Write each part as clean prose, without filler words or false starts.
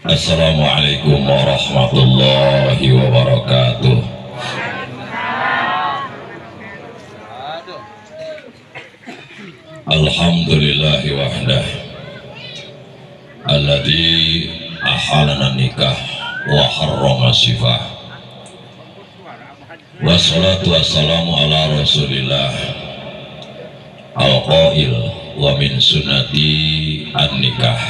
Assalamualaikum warahmatullahi wabarakatuh. Alhamdulillahi wahdah alladzi ahalana nikah wa harrama sifah. Wassalatu wassalamu ala rasulillah al-qail wa min sunnati an-nikah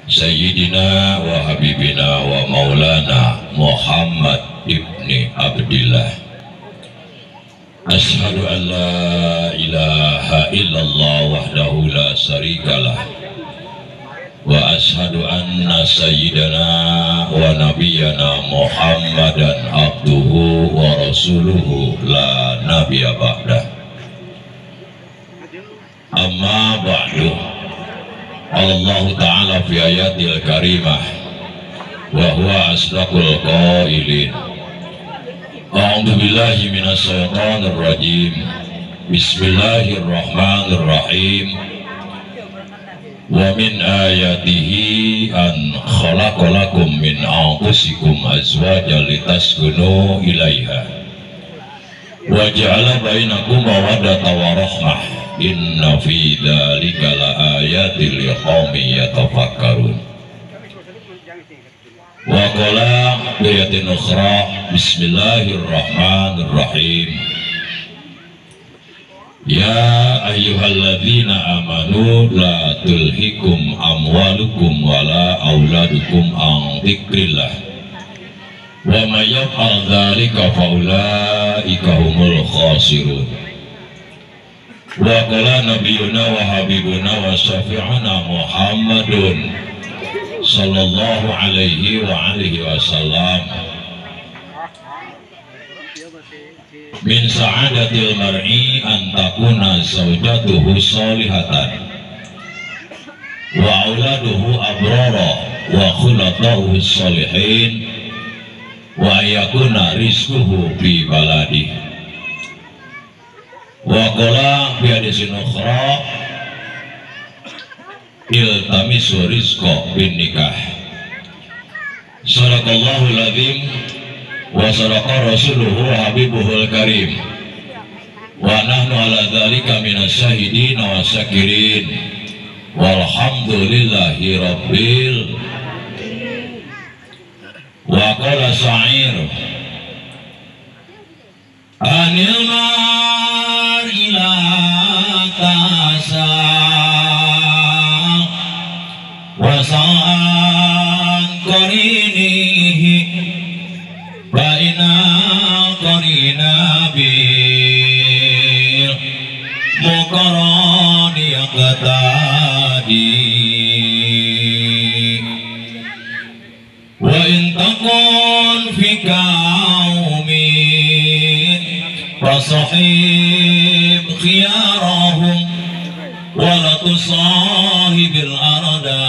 Sayyidina wa habibina wa maulana Muhammad ibni Abdillah. Ashhadu an la ilaha illallah wahdahu la syarikalah wa ashhadu anna sayyidana wa nabiyyana Muhammadan abduhu wa rasuluhu la nabiyya ba'dah. Amma ba'du. Allah ta'ala fi ayatil karimah wa huwa asdaqul qailin. A'udzu billahi minasyaitonir rajim. Bismillahirrahmanirrahim. Wa min ayatihi an khalaqalakum min anfusikum azwajan litaskunu ilaiha wa ja'ala bainakum mawaddatan wa rahmah. Inna fi dzalika laayatil liqaumin yatafakkarun. Wa qala ayatin ukhra. Bismillahirrahmanirrahim. Ya ayyuhalladzina amanu la tulhikum amwalukum wala auladukum an dzikrillah wa may yaf'al dzalika faulaika humul khasirun. Wa qala nabiyuna wa habibuna wa syafi'una Muhammadun sallallahu alaihi wa alihi wasallam. Min sa'adatil mar'i an takuna zawjatuhu salihatan wa auladuhu abrara wa khulatahu salihin wa yakuna rizquhu fi baladihi. Wa qala bi hadisin ukhra iltamisu rizqa bin nikah. Sadaqallahul azim wa sadaqa rasuluhu habibuhul karim. Wa nahnu ala dzalika minasyahidin wa syakirin. Walhamdulillahi rabbil. Wa qala sa'ir anil ila tasa wa sa'an qarinihi baina qarina bil muqarani yaqtadi wa in takun fi qaumin fasahib khiyarahum wa la tusahibil arda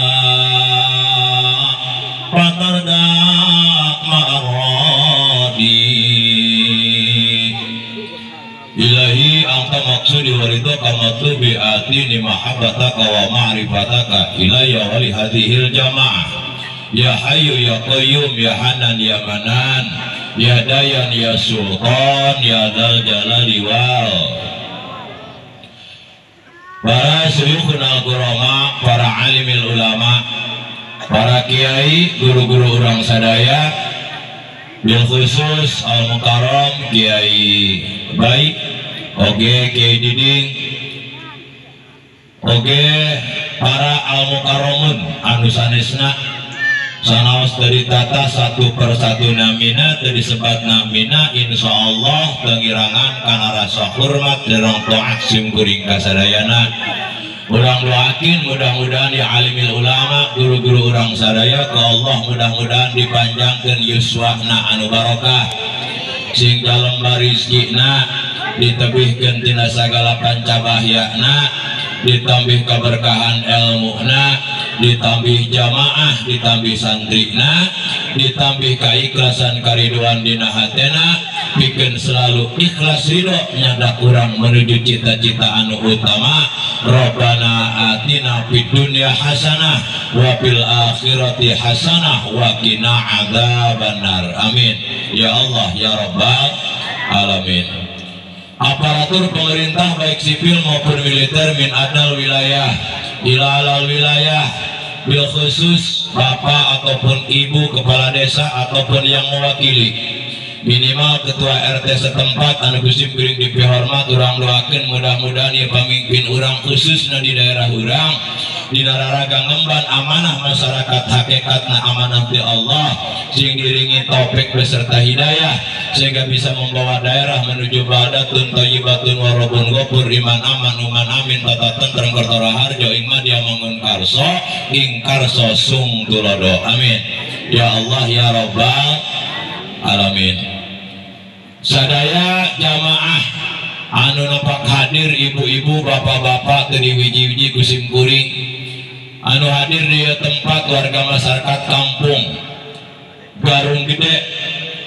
fatarda ma'arradi. Ilahi anta maksudi wa ridhaka matlubi atini mahabbataka wa ma'rifataka ilayya wa li hadhil jamaah. Ya hayyu ya qayyum ya hanan ya manan ya dayan ya sultan ya dzal jalali wal. Para syuyukhuna al-kurama, para alimil ulama, para kiai, guru-guru urang sadaya, bil khusus al-mukarram Kiai Baik, oge Kiai Diding, oge para al-mukarramun anu sanesna sanaos dari tata satu persatu namina dari sebat namina insyaallah pengirangan kana rasa hormat derong taat sim kuring kasadayana. Urang doakin mudah-mudahan ya alimil ulama guru-guru urang sadaya ke Allah mudah-mudahan dipanjangkeun yuswahna anu barokah sing dalem barizkina ditebihkeun tina sagala pancabahyana ditambih keberkahan ilmuna ditambih jamaah ditambih santrina ditambih keikhlasan kariduan dina hatena bikin selalu ikhlas ridho nyadak urang menuju cita-cita anu utama Rabbana atina fid dunya hasanah wa fil akhirati hasanah wa qina adzabannar. Amin ya Allah ya Rabbal alamin. Aparatur pemerintah baik sipil maupun militer min adal wilayah ila alal wilayah, bil khusus bapak ataupun ibu kepala desa ataupun yang mewakili, minimal ketua RT setempat anu kusim kuring dipihormat, urang doakeun mudah-mudahan ieu pamimpin urang khususna di daerah urang dina raraga ngemban amanah masyarakat hakikatna amanah ti Allah sing diringi taufik beserta hidayah sehingga bisa membawa daerah menuju baldatun thayyibatun warabun ghafur iman aman uman amin tata tentrem kertora harjo ing madya mangun karso ing karso sung tulodo. Amin ya Allah ya Rabbal alamin. Sadaya jamaah anu nampak hadir, ibu-ibu, bapak-bapak teu diwiji-wiji ku sim kuring anu hadir di tempat warga masyarakat kampung Garung Gede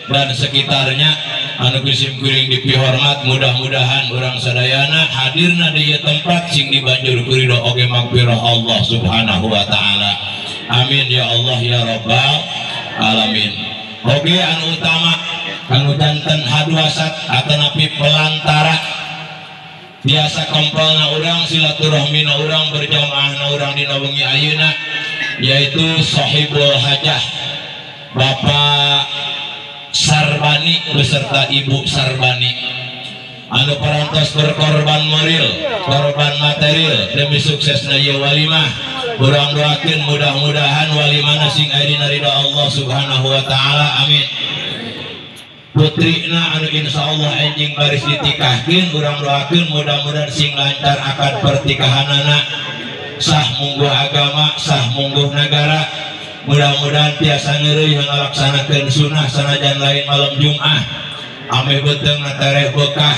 dan sekitarnya anu ku sim kuring dipihormat, mudah-mudahan urang sadayana hadirna di tempat sing dibanjur ku ridho oge magfirah Allah Subhanahu wa taala. Amin ya Allah ya Rabbal alamin. Oge anu utama anu janten haduasat atanapi pelantara biasa kempelna urang silaturahmina urang berjamaahna urang dina wengi ayeuna yaitu Sohibul Hajah Bapak Sarbani beserta Ibu Sarbani anu parantos berkorban moral, korban material demi suksesna ieu walimah. Urang doakeun mudah-mudahan walimahna sing aya dina ridho Allah Subhanahu wa taala. Amin. Putrina anu insyaallah enjing baris ditikahkeun, urang doakeun mudah-mudahan sing lancar akad pertikahanana, sah mungguh agama, sah mungguh nagara. Mudah-mudahan tiasa ngeureuyeuh ngalaksanakeun sunah sanajan lain malam Jumat, ameh beuteung tereh bekah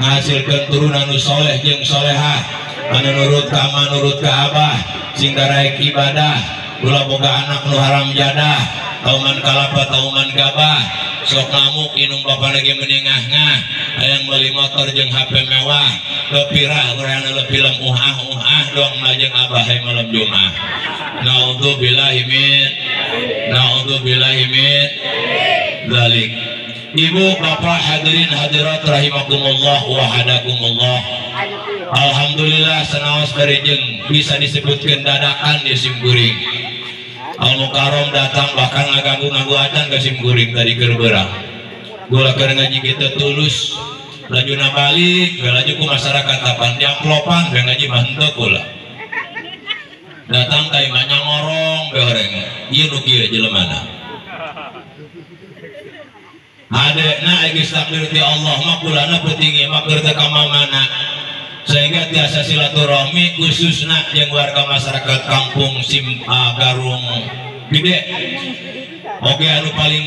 ngahasilkeun turunan nu soleh jeung solehah anu nurut ka ama nurut ka abah sing daraek ibadah, ulah boga anak nu haram jadah, tauman kalapa tauman gabah, sok ngamuk inung bapak lagi meningah-ngah, hayang beli motor jeung HP mewah, leuh urang leuh film uhah-uhah doang mah jeung abah hayang malam Jumat. Naudzubillahi min, naudzubillahi min dzalik. Ibu bapak hadirin hadirat rahimakumullah wa hadakumullah. Alhamdulillah sanaos bari jeung bisa disebutkeun dadakan di simkuring. Al Mukarrom datang bahkan ngaganggu nganggu acan ke simkuring tadi keur beurang. Gula keur ngaji kita tulus lajuna balik we laju ku masyarakat kapan diamplopan we ngaji mah henteu kula. Datang ka imah ngorong we horeng. Ieu nu kieu jelemana. Adekna geus takdir ti Allah mah kulana peuting mah keur teu ka mamana. Sehingga tiasa silaturahmi khususna jeung warga masyarakat kampung Sim Garung Gede. Oke anu paling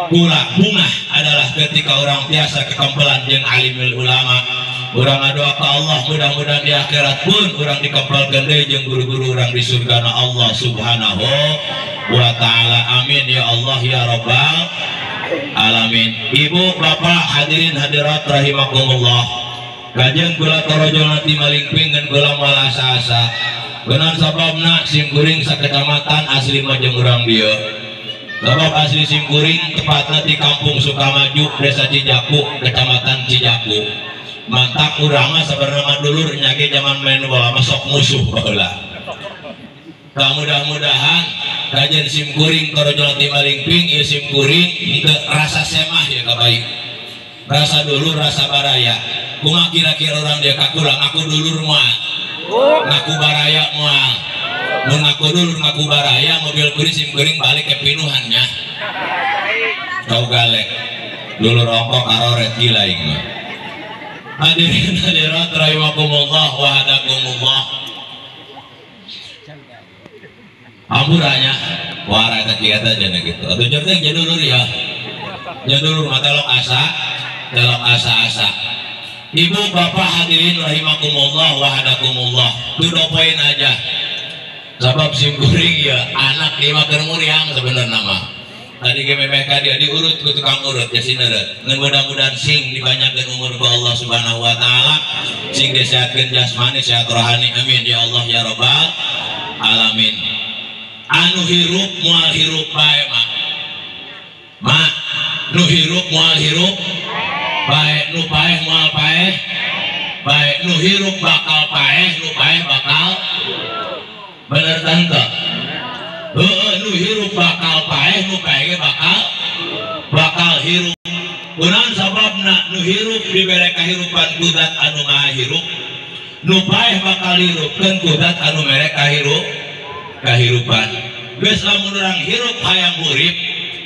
kula bungah adalah ketika orang tiasa kekempelan jeung alimul ulama. Urang ngadoa ka Allah mudah-mudahan di akhirat pun urang dikempelkeun deui jeung guru-guru urang di surgana Allah Subhanahu wa taala. Amin ya Allah ya Rabbal alamin. Ibu bapak hadirin hadirat rahimakumullah. Kajeng kula torojol nanti malingping ngan kula moal asa-asa. Benar sababna simkuring sakecamatan asli mah jeung urang dieu. Sabab asli simkuring tepatna di kampung Sukamaju, Desa Cijaku, Kecamatan Cijaku. Mantak urang mah sabenerna mah dulur nya ge jaman main bola mah sok musuh baheula. Tah mudah-mudahan kajen simkuring torojol nanti malingping ieu simkuring henteu rasa semah ya kabaik. Rasa dulur, rasa baraya. Kumaha kira-kira orang dia kakula ngaku dulur moal, ngaku baraya moal, mun ngaku dulur ngaku baraya mobil kuring sim kuring balik ke pinuhannya. Kau galek dulur ongkok aroret gila ing mah. Hadirin hadirat rahimakumullah wa hadakumullah. Amburannya wara eta kieu eta jana gitu. Atuh jeung teh dulur ya. Jeung dulur mah telok asa, telok asa-asa. Ibu bapak hadirin rahimakumullah wa hadakumullah. To the point aja. Sabab simkuring ya anak lima keur muriang sebenarnya mah. Tadi ge memeh ka dia diurut ku tukang urut ya sineureut. Ngan mudah-mudahan sing dibanyakeun umur ku Allah Subhanahu wa taala, sing disehatkeun jasmani sehat rohani. Amin ya Allah ya rabbal alamin. Anu hirup moal hirup bae mah. Ma nu hirup moal hirup bae, nu paeh moal paeh bae, nu hirup bakal paeh, nu paeh bakal bener tante. Heeh, nu hirup bakal paeh, nu paeh bakal bakal hirup. Kunaon sababna nu hirup dibere kahirupan ku zat anu maha hirup, nu paeh bakal hirupkeun ku zat anu mere kahirup kahirupan. Geus lamun urang hirup hayang urip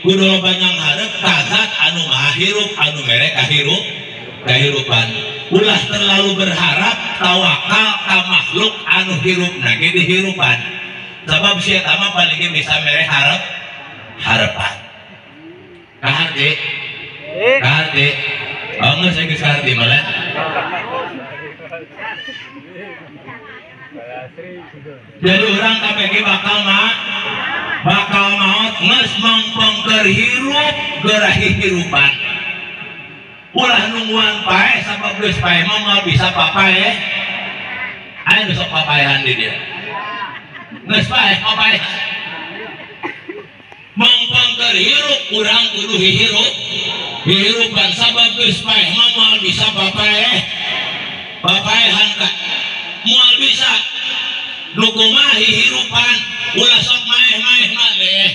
kudu loba nyanghareup ka zat anu maha hirup anu mere kahirup kahirupan. Ulah terlalu berharap tawakal ka makhluk anu hirupna ge dihirupan. Sabab si eta mah paling ge bisa mere harap harapan. Kaharti? Kaharti? Oh geus geus kaharti malah. Jadi urang KPG bakal mah bakal maot geus mongpong keur hirup geura hirupan. Ulah nungguan paeh sabab geus paeh mah moal bisa papaeh. Aya nu sok papaehan di dieu. Geus paeh papaeh. Mongpong keur hirup urang kudu hirup hirupan sabab geus paeh mah moal bisa papaeh. Papaehan ka moal bisa. Nu kumaha hirupan ulah sok maeh-maeh maneh.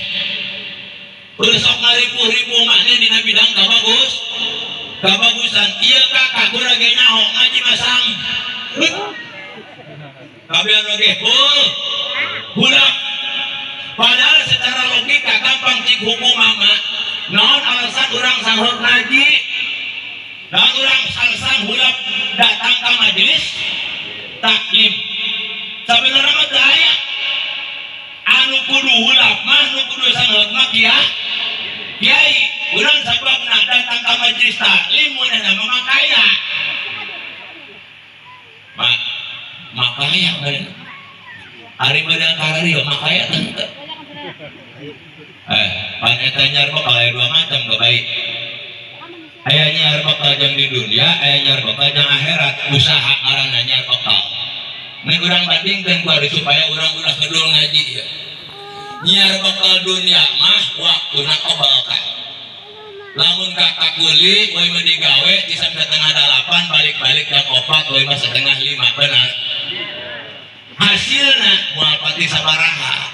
Ulah sok ngaripuh-ripuh maneh dina bidang kabagus. Kabagusan ieu kakak urang ge nyaho ngaji masang. Kabeh anu ge hul hulak. Padahal secara logika gampang cik hukum mama. Naon alasan urang sahur ngaji? Naon urang alasan hulak datang ka majelis taklim? Sabenerna mah teu aya. Anu kudu hulak mah nu kudu sahur mah kiai. Urang sababna datang ka majelis taklim mun nama mah kaya. Makaya bener. Ari beunang kararieu makaya teu. Pan eta nyar bakal aya dua macam kebaik. Aya nyar bakal jang di dunia, aya nyar bakal jang akhirat. Usaha ngaranna nyar bakal. Mun urang bandingkeun ku ari supaya urang ulah kedul ngaji ieu. Nyar bakal dunia mah waktuna kobal ka. Lamun kakak kuli we mah digawe di 7:30 balik-balik jam 4 we mah 4:30 benar. Hasilna moal pati sabaraha.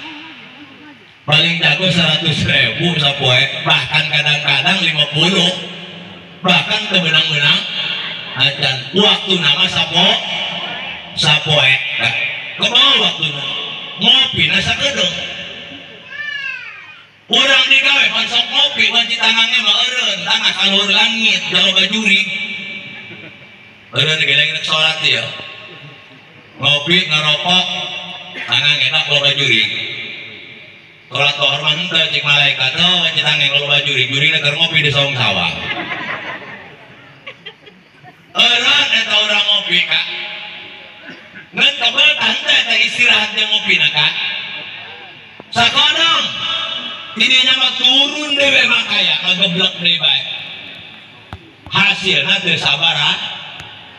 Paling jago 100.000 sapoe, bahkan kadang-kadang 50, bahkan teu meunang-meunang acan. Waktuna mah sapoe. Kebal waktuna. Ngopina sakedeung. Urang digawe pan sok ngopi wanci tangannya mah eureun, tangah ka luhur langit jaloba jurig. Eureun geleng rek salat ieu. Ngopi ngarokok tangan enak loba jurig. Salat tohor mah henteu cik malaikat teh wanci tangan loba jurig, jurigna keur ngopi di saung sawah. Eureun eta urang ngopi ka. Ngan kebel tah henteu eta istirahat jeung ngopina ka. Sakodong tidinya mah turun dewe mah kaya ngageblek deui bae. Hasilna teu sabaraha.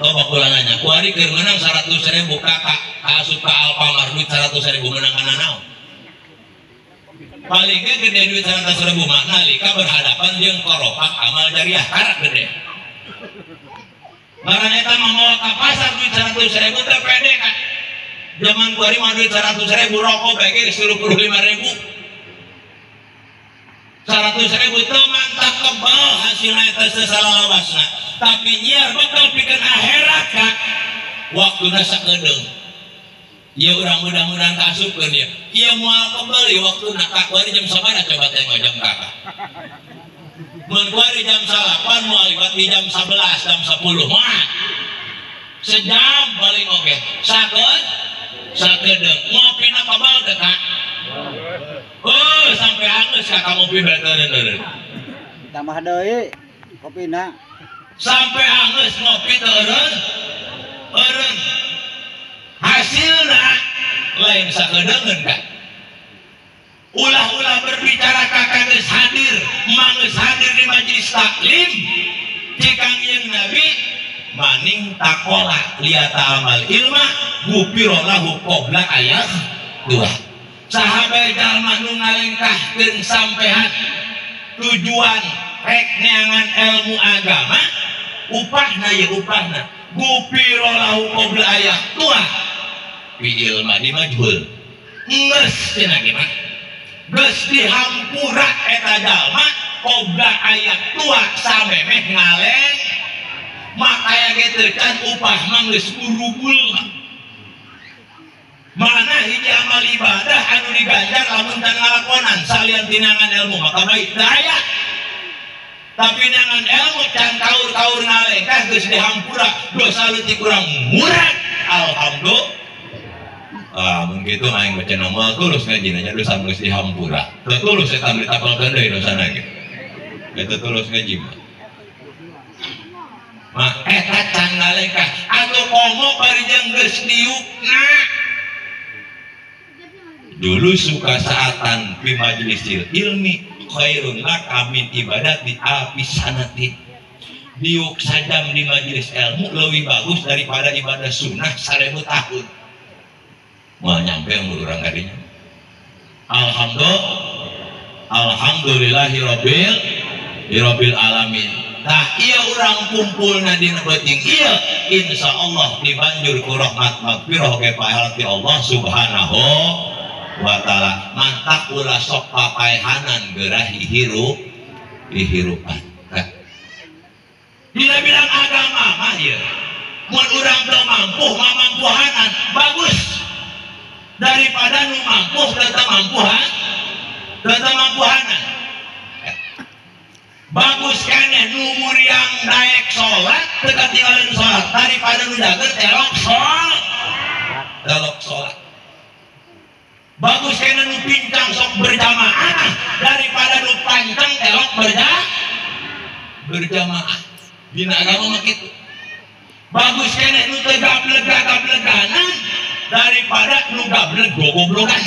Coba kula nanya, kuari keur meunang 100.000 kakak kaasup ka Alfamart duit 100.000 meunang kana naon? Paling ge gede duit 100.000 mah nalika berhadapan jeung koropak amal jariah karak gede. Ngaran eta mah mawa ka pasar duit 100.000 teh pede ka. Zaman kuari mah duit 100.000 rokok bae ge 35.000. 100.000 teu mantap kebal hasilna eta salalawasna. Tapi nyiar bakal pikeun akhirat ka waktuna sakedeung. Ieu urang mudah-mudahan kaasupkeun ieu. Ieu moal kebal ieu waktuna ka kuari jam sabaraha coba teh jam kakak. Mun kuari jam 8 moal liwat di jam 11 jam 10 moal. Sejam paling oge. Sakedeung ngopina kebal teh ka. Oh, sampai hangus kakak ngopi bener-bener. Tambah deui kopina. Sampai hangus ngopi teu eureun. Eureun. Hasilna lain sakedeungeun ka. Ulah-ulah berbicara kakak geus hadir, manggeus hadir di majelis taklim. Cek Kangjeng Nabi maning takola liyata amal ilma gupiro lahu qabla ayat dua. Sahabat jalma nu ngalengkahkeun sampehan tujuan rek neangan ilmu agama, upahna ye upahna gupiro lahu qabla ayat dua fi ilma di majhul. Geus cenah ge mah geus dihampura eta jalma qabla ayat tua samemeh ngaleng makaya ge can upah mah geus urubul. Mana hiji amal ibadah anu diganjar lamun can ngalakonan salian tinangan ilmu maka baik teu aya. Tapi nangan ilmu can kaur-kaur ngalengkah geus dihampura dosa leutik kurang murad. Alhamdulillah. Ah, mun kitu aing baca nama tulus ngaji nya dosa geus dihampura. Teu tulus eta ditapalkeun deui dosana ge. Eta tulus ngaji mah. Mah eta can ngalengkah atuh komo bari jeung geus diukna. Dulu suka saatan fi majlisil ilmi khairun laka min ibadati alfi sanatin. Diuk sajam di majelis ilmu lebih bagus daripada ibadah sunnah 1000 tahun. Mau nyampe umur orang kadinya. Alhamdulillah, alhamdulillahirabbil rabbil alamin. Tah ieu urang kumpulna dina beuting ieu insyaallah dibanjur ku rahmat magfirah ke pahala ti Allah Subhanahu wa taala. Mantak ulah sok papaehanan geurah hirup dihirupan. Dina bidang agama mah ieu mun urang teu mampu mamampuhanan bagus daripada nu mampu teu mampuhan teu mampuhanan. Bagus keneh nu muriang daek salat teu katinggalan salat daripada nu dager telok salat telok salat. Bagus keneh nu pincang sok berjamaah daripada nu pancang telok berjamaah. Dina agama mah kitu. Bagus keneh nu teu gableg-gableganan daripada nu gableg goblogan.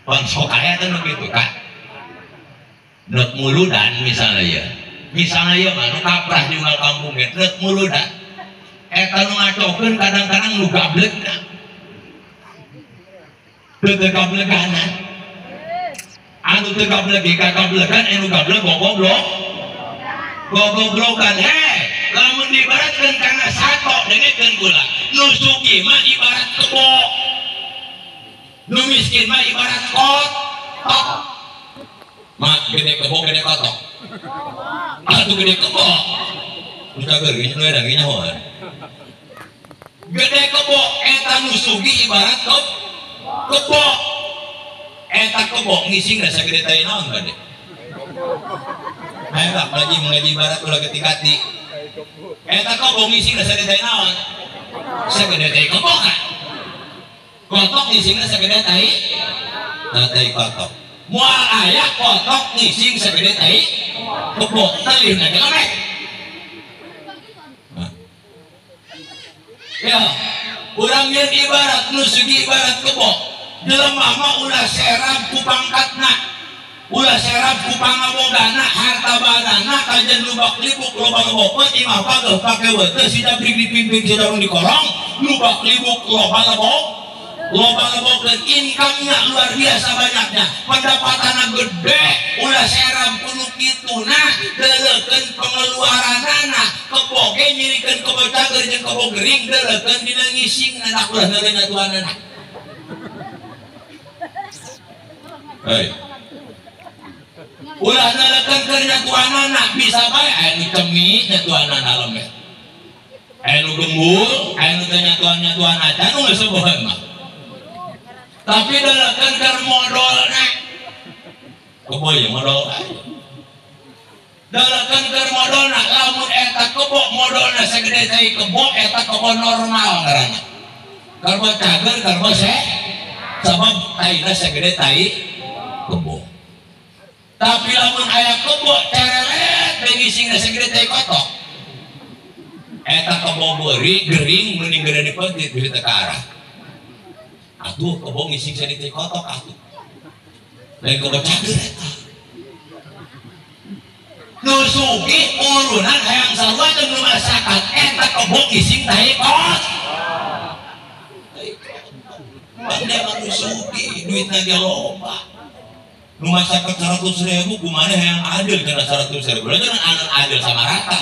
Pan sok aya teh nu kitu kan. Nek muludan misalnya ya. Misalnya ya mah nu kaprah di unggal kampung ge nek muludan. Eta nu ngacokeun kadang-kadang nu gablegna. Teu gableganan. Anu teu gableg ge kagablegan, anu gableg gogoblok. Gogoblokan he, lamun diibaratkeun kana sato dengekeun kula. Nu sugih mah ibarat kebo. Nu miskin mah ibarat kotok. Mak gede kebo gede kotok. Atuh gede kebo. Nu cager ge nu edan ge nyahoan. Gede kebo eta nu sugih ibarat kebo. Eta kebo ngising da sagede tai naon bade. Ayo lah ngaji mengaji ibarat ulah ketikati. Eta kebo ngising da sagede tai naon? Sagede tai kebo kan. Kotok ngisingna sagede tai tai kotok. Moal aya kotok ngising sagede tai kebo telihna ge lemek. Ya, urang yeun ibarat nu sugih ibarat kebo. Jelema mah ulah serab ku pangkatna, ulah serab ku pangabogana, harta badana kajen lubak libuk loba lebokeun imah pageuh pake weuteuh si jabrik dipimpin si darung dikorong, lubak libuk loba lebok, loba lebokeun income-nya luar biasa banyaknya, pendapatanna gede, ulah serab ku nu kituna, deuleukeun pengeluaranana, kebo ge nyirikeun kebo cager jeung kebo gering deuleukeun dina ngisingna da ulah neuleuh nyatuanana. Hei. Ulah nalekeun keur nyatuanana bisa bae aya nu cemi nyatuanana lemet. Aya nu gembul, aya nu teu nyatuan-nyatuan acan nu geus seueuh mah. Tapi nalekeun keur modolna. Kebo ye modol aja. Nalekeun keur modolna lamun eta kebo modolna sagede tai kebo eta kebo normal ngaranna. Kebo cager, kebo sabab taina sagede tai kebo. Tapi lamun aya kebo cereret ngisingna sagede tai kotok. Eta kebo beuri gering mending gede dipeutit bisa teu ka arah. Atuh kebo ngising sani teh kotok atuh. Lain kebo cager eta. Nu sugih urunan hayang sarua jeung nu masakan eta kebo ngising tai kotok. Pan dia mah nu sugih duitna ge loba. Nu masakan 100.000 kumaha hayang adil kana 100.000. Lain anu adil sama rata.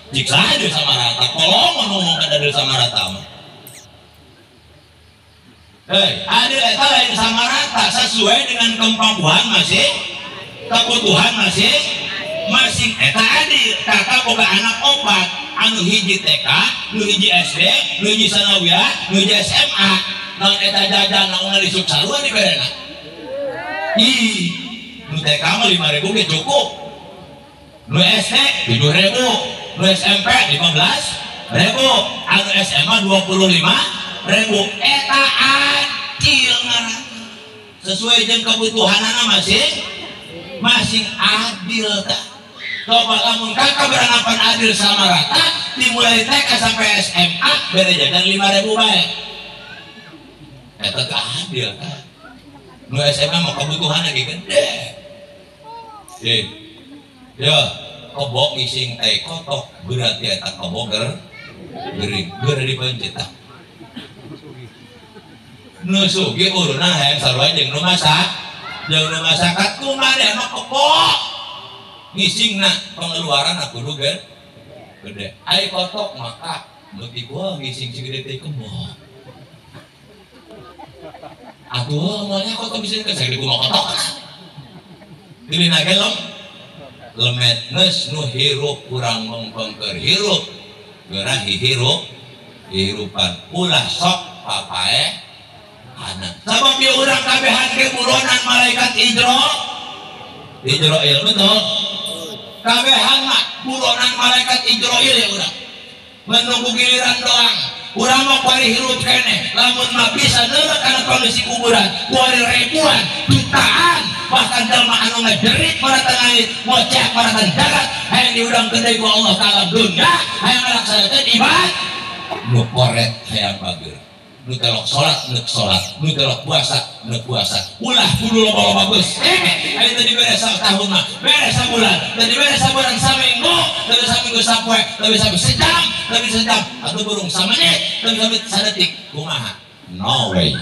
Jika adil sama rata, kolong ngomong adil sama rata mah. Hei, adil eta lain sama rata sesuai dengan kemampuan masing, kebutuhan masing, masing eta adil. Kakak boga anak opat, anu hiji TK, nu hiji SD, nu hiji sanawiyah, nu hiji SMA. Naon eta jajan naon disuk sarua diberena. Ih, nu TK mah 5.000 ge cukup. Nu SD 7.000, nu SMP 15.000, anu SMA 25.000. Eta adil ngaranna. Sesuai jeung kebutuhanana masing masing adil tah. Coba lamun kakak beranggapan adil sama rata, dimulai TK sampai SMA bere jajan 5.000 bae. Eta teh adil tah. Nu SMA mah kebutuhan lagi gede. Ya, kebo ngising tai kotok berarti eta kebo gering, geura dipencet tah. Nu sugih urunan hayang sarua jeung nu masak, jeung nu masakan kumaha mah kebo ngisingna pengeluaran kudu gede. Ai kotok maka beuki gua ngising segede teh kebo. Atuh moalnya kotok bisa ke sagede kumaha kotok. Dilina ge lemet geus nu hirup kurang mengpengker hirup geura hirup hirupan ulah sok papae anak. Sabab ieu urang kabehan ge buronan malaikat Ijroil betul. Kabehan mah buronan malaikat Ijroil ya urang. Menunggu giliran doang. Urang mah kuari hirup keneh, lamun mah bisa neuleuh kana kondisi kuburan, kuari ribuan, jutaan, bahkan jelema anu ngajerit maratan langit, ngoceh maratan darat, hayang diudangkeun deui ku Allah taala dunya, hayang ngalaksanakeun ibadah, nu koret hayang bageur. Nu telok salat, nu salat, nu telok puasa, nu puasa. Ulah kudu loba-loba geus. Aya tadi beres tahun mah, beres sabulan, tadi beres sabulan saminggu, tadi saminggu sapoe, tadi sampai sejam, tadi sejam, atuh burung samenit, tadi sampai sadetik. Kumaha? No way.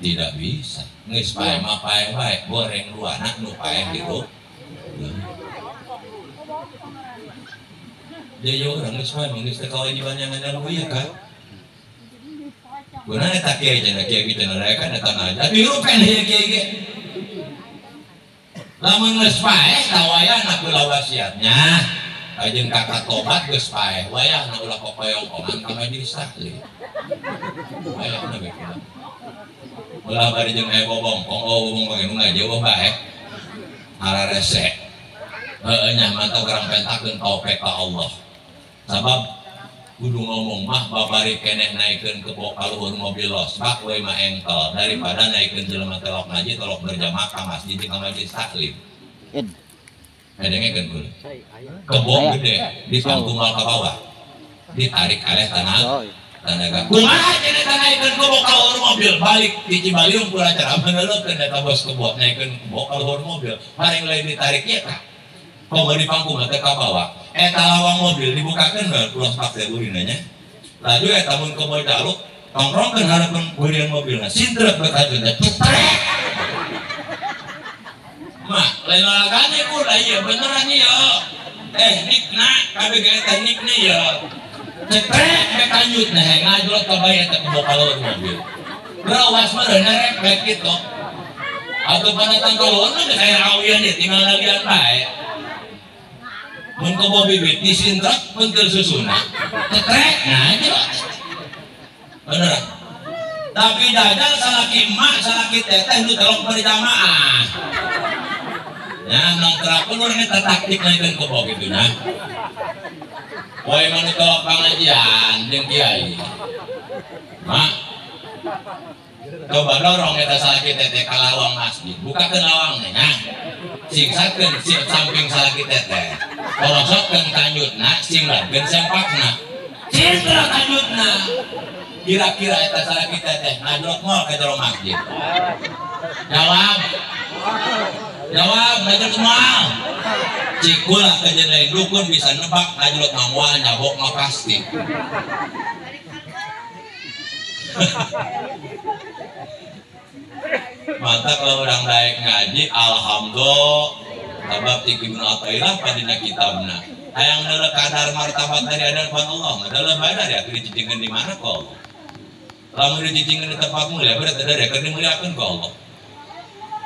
Tidak bisa. Geus pae mah pae bae, goreng luana nu pae hirup. Jadi urang geus pae mah geus teh kawajiban yang ada ieu kan. Guna eta kiai cenah kiai kitu kan eta aja. Tapi hirup kan ieu kiai ge. Lamun geus paeh tawayana kula wasiatnya. Kajeun kakak tobat geus paeh wayahna ulah kokoyong-kongan ka majelis taklim. Wayahna ge kula. Ulah bari jeung aya bobongkong, oh bobongkong nu ngaji eueuh bae. Hararese. Heueuh nya mantap urang pentakeun taufik ka Allah. Sabab kudu ngomong mah babari keneh naikeun kebo ka luhur mobil losbak we mah engkel daripada naikeun jelema telok ngaji telok berjamaah ka masjid jeung ka majelis taklim. Dengekeun kula. Kebo gede ditanggung ka bawah. Ditarik aleh tanah. Tanaga. Kumaha cenah eta naikeun kebo ka luhur mobil balik di Cibaliung pura cara meuleukeun eta bos kebo naikeun kebo ka luhur mobil. Paling lain ditarik ieu tah. Komo dipangku mah teh ka bawah. Eta lawang mobil dibukakeun bae ulah pak teh burina nya. Laju eta mun kebo jaluk tongkrongkeun hareupeun burian mobilna. Sintrek bekajun teh cetrek. Mah lain olahgane ulah ieu beneran ieu. Teknikna kabeh ge teknikna ieu. Cetrek bekanyut nah ngajlot ka bae eta kebo ka luhur mobil. Rawas mah reflek kitu. Atuh panatang ka luhur mah geus aya awian ieu tinggal nalian bae. Mun kebo bibit disintrek pentil susuna cetrek nah jelas beneran. Tapi jajal salaki emak salaki teteh nu telok berjamaah ya nang terapun urang eta taktik naikeun kebo kitu nya. Poe mah nu telok pangajian jeung kiai mak coba dorong eta salaki teteh ka lawang masjid bukakeun lawangna nya singsakeun samping salaki teteh korosotkeun kanyutna singladkeun sempakna Citra kanjutna. Kira-kira eta salah kita teh ngajlok moal ka jero masjid. Jawab. Jawab ngajlok moal. Cik kula kajen lain dukun bisa nebak ngajlok moal nyabok mah pasti. Mantap kalau orang daek ngaji alhamdulillah. Sebab cik Ibnu Athaillah padina kitabna. Hayang deuleu kadar martabat dari hadapan Allah, adalah bae dari dicicingkeun di mana ku Allah. Lamun dicicingkeun di tempat mulia berarti dari keur dimuliakeun ku Allah.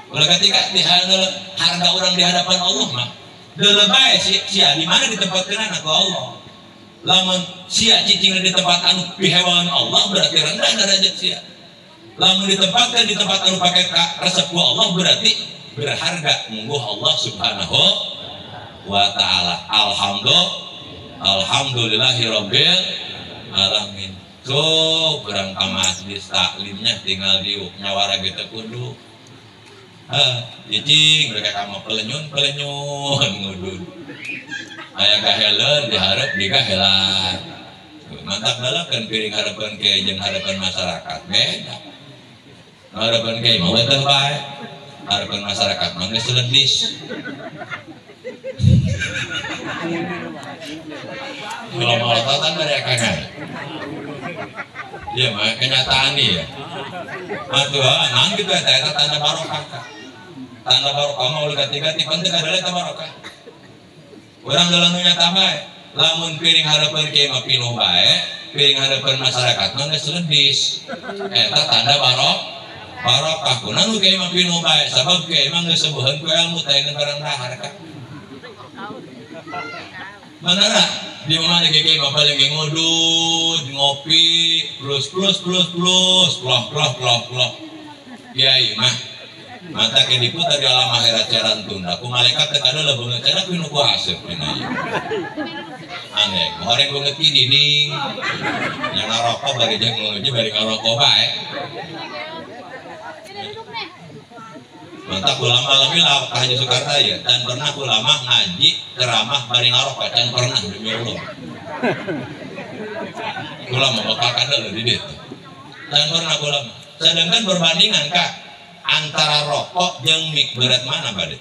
Ulah ketika di harga orang di hadapan Allah mah deuleu bae sia di mana ditempatkeun ku Allah. Lamun sia cicingkeun di tempat anu pihewan Allah berarti rendah derajat sia. Lamun ditempatkan di tempat anu pake resep ku Allah berarti berharga mungguh Allah Subhanahu wa ta'ala. Alhamdulillahirabbil alamin. So berang ka majlis taklimnya tinggal diuk nyawara gitu kudu. Cicing mereka ka mah pelenyun-pelenyun ngudud. Aya kaheleun dihareup dikahelan. Mantap heula kan piring harapan kiai jeung harapan masyarakat beda. Harapan kiai mah teh bae. Harapan masyarakat mah geus lendis. Kalau mau kan mereka kan. Iya mah kenyataan nih ya. Atuh naon kitu eta eta tanda barokah. Tanda barokah mah ulah ganti-ganti penting adalah eta barokah. Urang dalam nu nyata bae, lamun piring harapan kieu mah pinuh bae, piring harapan masyarakat mah geus lendis. Eta tanda barokah. Kunaon nu kieu mah pinuh bae, sabab kieu mah geus sebuheun ku ilmu teh barang dahar ka. Manara di mana kieu mah paling ngudud, ngopi, plus plus plus plus, ploh ploh ploh ploh. Kiai mah mata ke diputar di alam akhirat jalan tunda. Ku malaikat teh kada lebeungeut cara ku nu ku haseup dina ieu. Aneh, horeng beungeut ti dinding. Yang ngarokok bari jeung nguji bari ngarokok bae. Mantap ulama lebih lah Haji Soekarno ya. Dan pernah ulama ngaji ceramah bari ngarokok dan pernah demi Allah. Ulama bakal kada di ditu. Dan pernah ulama. Sedangkan perbandingan Kak antara rokok jeung mik berat mana bade?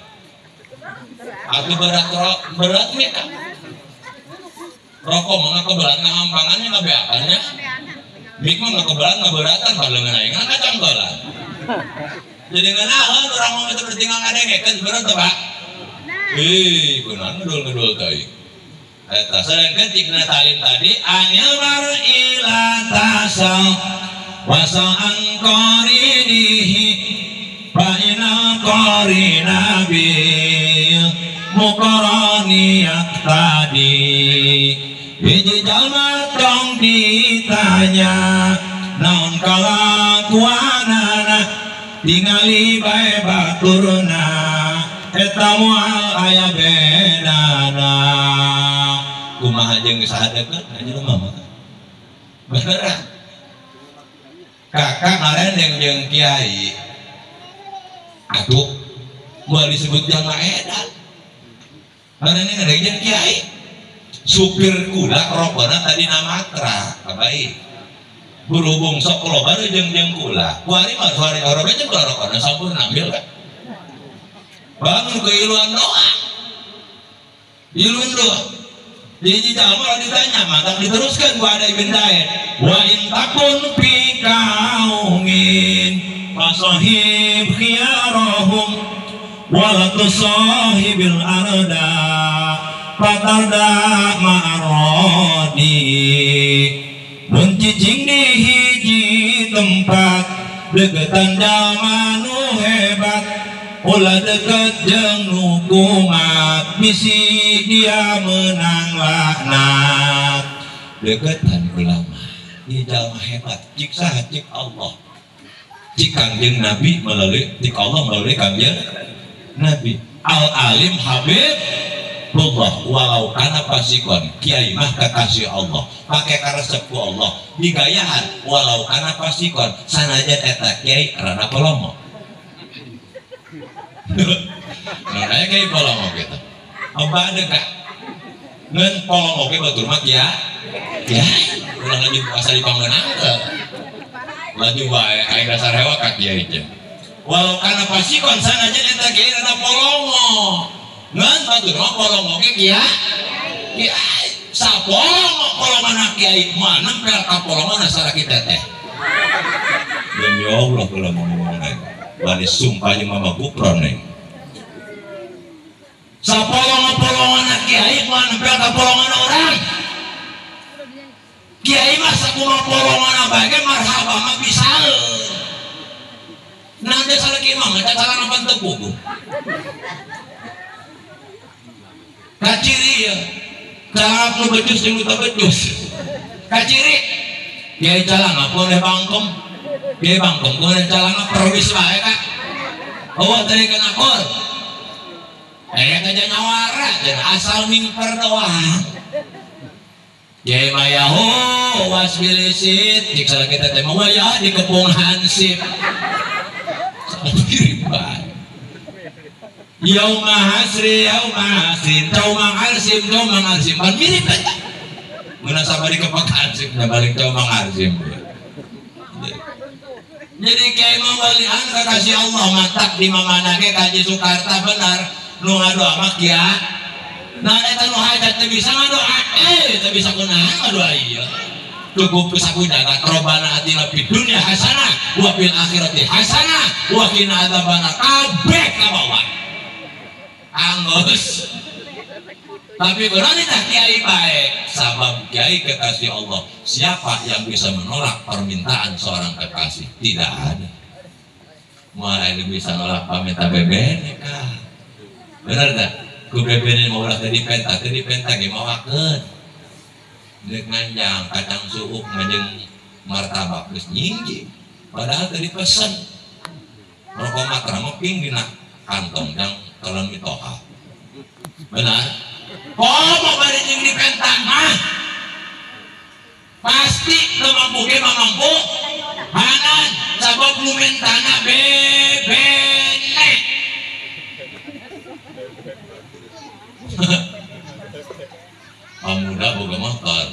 Atau berat berat mik Kak? Rokok mah ngakebelan ngahampangannya ngabeakannya. Mik mah ngakebelan ngaberatan balengan aing ngacanggolan. Jadi ngeunaheun urang mah teu tinggal ngadengekeun bener teu Pak? Ih, kunaon ngedul-ngedul teuing. Eta sedangkan cikna talim tadi anil mar'i la tasal wa sa'an qarinihi fa inal qarina bil muqarani tadi. Hiji jalma tong ditanya naon kalakuanana tingali bae baturna eta moal aya bedana. Kumaha jeung saha deukeut jelema mah bener. Kakak ngarendeng jeung kiai atuh moal disebut jalma edan. Ngarendeng ngarendeng jeung kiai supir kula rokona tadi namatra kabaik berhubung sok loba jeung jeung kula kuari mah suari oroge jeung kula rokona sampurna ambil kan bangun ke iluan doa iluan doa jadi jalma ditanya mantap diteruskan ku ada Ibn Daid wa in takun fi kaumin fasahib khiyarahum wa la tusahibil arda fatarda ma'arodi. Mun cicing di hiji tempat deketan jalma nu hebat ulah deket jeung nu kumat bisi dia menang laknat. Deketan ulama di jalma hebat cik saha cik Allah cik Kangjeng Nabi melalui cik Allah melalui Kangjeng Nabi al alim habib Allah walau kana fasikon kiai mah kekasih Allah pakai karesep ku Allah digayahan walau kana fasikon sanajan eta kiai rada polomo. Nah aya kiai polomo kitu apa ada kak ngeun polomo ge batur mah kiai Kiai ulah lanjut puasa di panggeunangkeun. Laju bae aing dasar hewa ka kiai teh. Walau kana fasikon sanajan eta kiai rada polongo. Ngan batur mah polongo ge kiai. Kiai sapolongo polongana kiai mah nempel ka polongona salaki teteh. Demi Allah kula ngomong neng. Bani sumpah jeung mama Gupron neng. Sapolongo-polongana kiai mah nempel ka polongana urang. Kiai mah sakumaha polongana bae ge marhaba mah bisaeun. Nah teh salaki mah maca calana pan teu puguh. Kaciri ya. Calana nu becus jeung nu teu becus. Kaciri kiai calana boleh bangkem. Kiai bangkem boleh calana perwis bae ka. Eueuh teh kana akur. Aya teh nyawara jeung asal mingper doang. Kiai mayaho wasbilisit cik salaki teh mah waya dikepung hansip. Mirip bae. Yauma hasri yauma hasrin caumang harsim caumang harsim pan mirip bae. Munasabah dikepung hansip nya balik caumang harsim. Jadi kiai mah balian kakasih Allah mantak di mamana ge ka Haji Soekarta benar nu ngadoa mah kiai. Nah eta nu hajat teu bisa ngadoa teu bisa kunaon ngadoa ieu. Cukup sakudaga robana atina fid dunya hasanah wa fil akhirati hasanah wa qina adzabannar kabeh kabawa. Anggus. Tapi berani tak kiai baik sabab kiai kekasih Allah. Siapa yang bisa menolak permintaan seorang kekasih? Tidak ada. Mulai bisa nolak paminta bebene kah? Bener tak? Ku bebene mau ulah teu dipenta ge mawakeun. Dek nganjang kacang suuk ngajeng martabak geus nyingji. Padahal tadi pesen. Rokok matra mah ping dina kantong jang calon mitoha. Benar? Komo bari jeung dipenta mah. Pasti teu mampu ge mah mampu. Hanan sabab nu mentana bebene. Pamuda boga motor,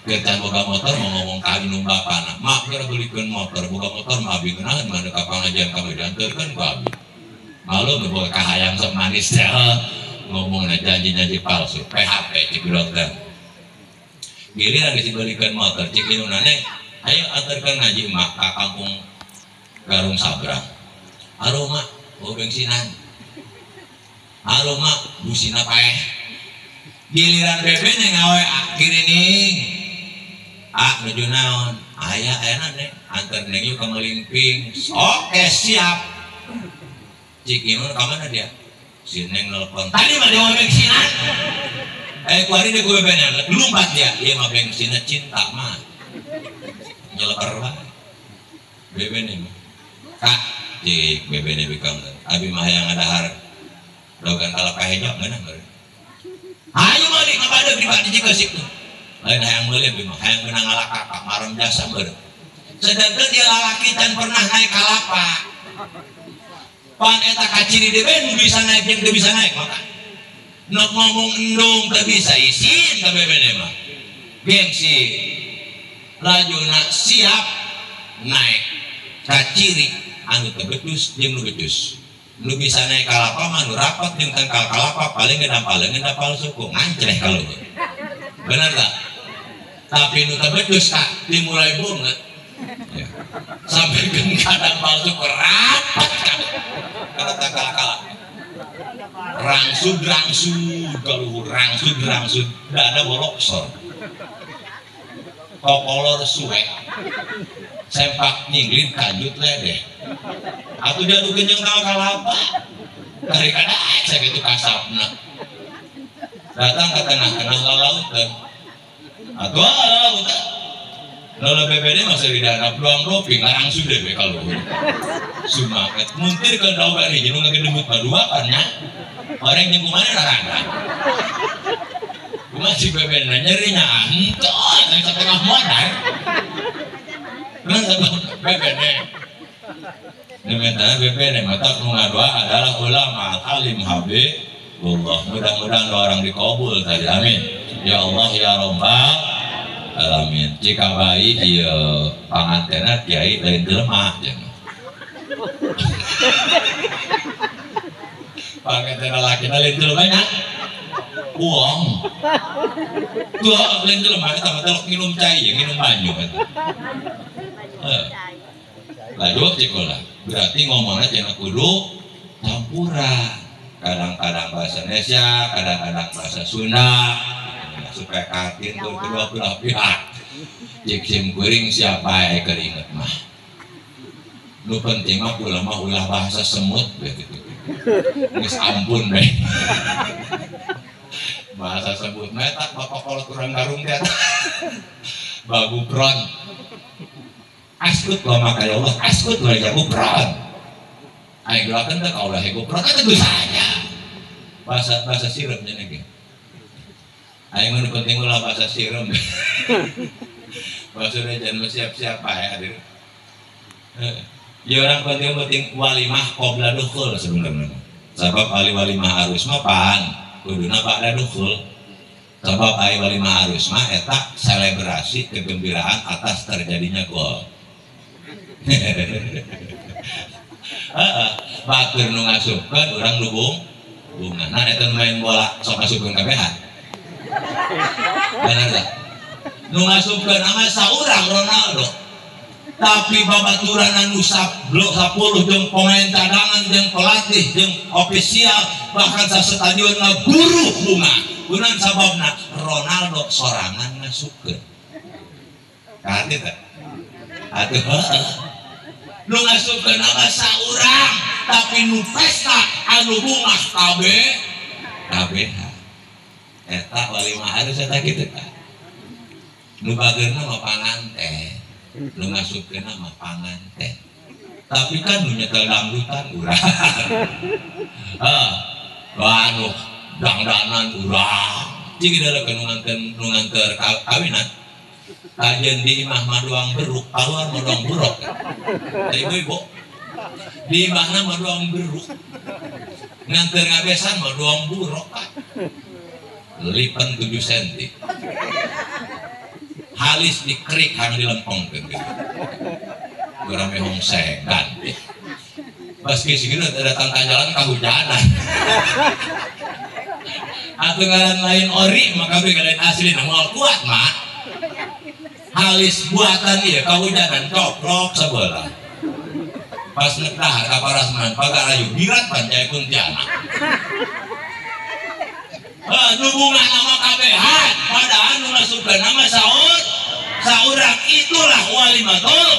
kita boga motor mau ngomong ka indung bapana, mak kira belikeun motor, boga motor mah abi ngeunaheun mah ka pangajian ka dianterkeun ku abi. Malu nu boga kahayang sok manis teh ngomongna janji-janji palsu, PHP cik dokter. Giliran geus dibelikeun motor cik indungna neng, ayo anterkeun ngaji mak ka kampung Garung Sabrang. Aduh mak, bawa bensinan. Aduh mak, busina paeh. Giliran bebene ngawe kirining ah nuju naon aya ayana neng anter neng yuk ka Melimping. Oke siap cik inun ka mana dia si neng nelpon tadi mah dia bensinan kuari deh gue bebene lumpat dia ieu mah bensinna cinta mah nyeleker bae bebene mah kak cik bebene bikang abi mah hayang ngadahar dogan kalapa hejo ngeunah meureun. Ayo balik kepada pribadi jika situ. Lain hayang meuli abi mah hayang meunang ngalakak marem jasa meureun. Sedangkan dia lalaki can pernah naik kalapa. Pan eta kaciri deui nu bisa naik jeung teu bisa naik maka. Nu ngomong endung teu bisa isin ka bebene mah. Gengsi. Lajuna siap naik kaciri anu teu becus jeung nu becus. Nu bisa naik kalapa mah nu rapat jeung tangkal kalapa paling gedampal suku ngancreh kalau benar tak? Tapi nu teu becus kak dimulai bunga ya. Sampai ke kadampal suku rapat kan kalau tangkal kalapa rangsud rangsud kalau rangsud rangsud dana boloksor kokolor suwe sempak nyinglin kanjut ledeh atau dia tuh kenyang kalapa dari kada saya gitu kasapna datang ke tengah-tengah lautan atau lautan lalu BPD masih di daerah peluang doping langsung deh kalau sumaket muntir ke daun ini jadi nggak gendut berdua karena orang yang kumana rarangga masih BPD nyerinya entuh saya setengah modal BPD diminta BPD mata pengadoa adalah ulama alim habibullah. Mudah-mudahan doa orang dikabul tadi, amin ya Allah ya Rabbal Alamin jika bayi ieu pangantena kiai lain jelema jeung pangantena lakina lain jelema nya uang tuh lain jelema eta mah teh nginum cai nginum banyu eta lalu cikola berarti ngomongna cenah kudu campuran kadang-kadang bahasa Indonesia kadang-kadang bahasa Sunda supaya katin tuh kedua belah pihak cik sim kuring siapa yang keringet mah nu penting mah ulama ulah bahasa semut begitu geus ampun deh bahasa semut mah tak bapak kalau kurang garung teh bagupron askut lama kaya Allah askut lah ya gupron aing doakeun teh ka ulah gupron eta geus saja bahasa bahasa sireum nya ge aing mah penting ulah bahasa sireum bahasa jangan siap-siap ya hadir. Ya orang penting-penting walimah qabla dukhul sebenarnya. Sebab ahli walimah arus mah pan kuduna ba'da dukhul. Sebab ahli walimah arus mah eta selebrasi kegembiraan atas terjadinya gol. Batur nu ngasupkeun urang lubung bunga. Nah eta main bola sok ngasupkeun kabehan. Bener tak? Nu ngasupkeun nama saurang Ronaldo. Tapi babaturan anu 10 jeung pemain cadangan jeung pelatih jeung ofisial bahkan sastadion ngaguru bunga. Kunaon sababna Ronaldo sorangan ngasupkeun. Kaharti teh? Atuh heuh. Nu ngasupkeun nama saurang tapi nu pesta anu bungah kabeh kabehan. Eta walimah harus eta kitu tah. Nu bageurna mah panganten, nu ngasupkeunna mah panganten. Tapi kan nu nyetel dangdutan urang. Heuh, anu dangdanan urang. Cing dalam nu nganter kawinan. Kajian di imah maduang beruk, keluar maduang buruk. Ibu-ibu di imahna maduang beruk. Nganter ngabesan maduang buruk. Lipen 7 cm. Halis dikerik hang dilempengkeun gitu. Urang mehong segan. Pas geus kieu datang ka jalan kahujanan. Atuh ngaran lain ori maka be lain asli na moal kuat mah. Halis buatan ieu kahujanan coplok sebelah. Pas nek dahar ka parasman pagarayu birat pancai kuntianak. Nu bunga nama kabehan padahal nu ngasupkeun nama saur saurang itulah walimatul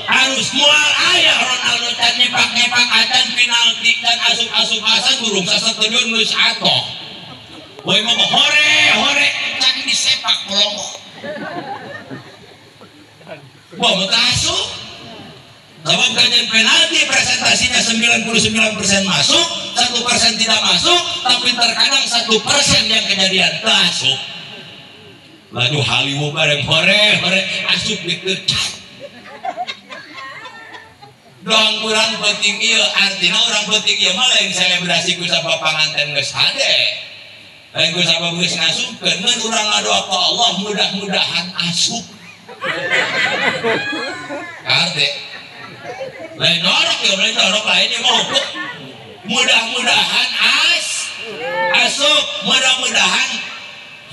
harus moal aya Ronaldo can nyepak-nyepak acan penalti dan asup-asup asan burung sasateudeun geus atoh we mah hore hore can disepak kolongo wah mah asup. Sebab kajian penalti presentasinya 99% masuk, 1% tidak masuk, tapi terkadang 1% yang kejadian masuk. Lalu haliwu bareng hore hore asup dikecat. Doang kurang penting ieu, artinya orang penting ieu mah lain selebrasi ku sabab panganten geus hade. Lain ku sabab geus ngasupkeun, ngan urang ngadoa ka Allah mudah-mudahan asup. Karte lain norok ya, lain norok lain ya mau mudah-mudahan asup, mudah-mudahan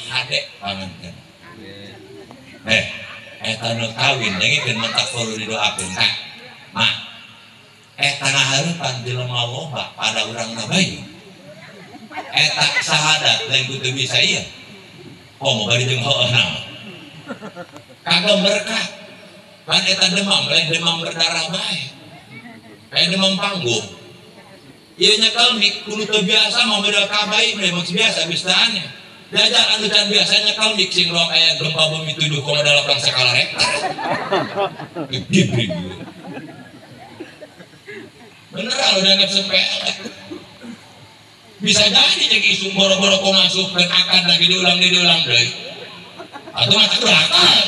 hade panganten. Eta nu kawin dengekeun mentak perlu didoakeun ka. Mah eta ngahareupan jelema loba pada urang na bayu. Eta sahadat lain ku teu bisa ieu. Komo bari jeung heueuhna. Kagem berkah. Kan eta demam lain demam berdarah bae. Kayak demam panggung. Ieu nyekel mik kudu teu biasa mah beda kabai memang biasa bistaannya. Diajar anu can biasa nyekel mik sing ruang aya gempa bumi 7,8 skala Richter. Gede. Beneran udah anggap sepele. Bisa jadi jadi isu boro-boro kok ngasupkeun akan lagi diulang deui. Atau mah curhatan.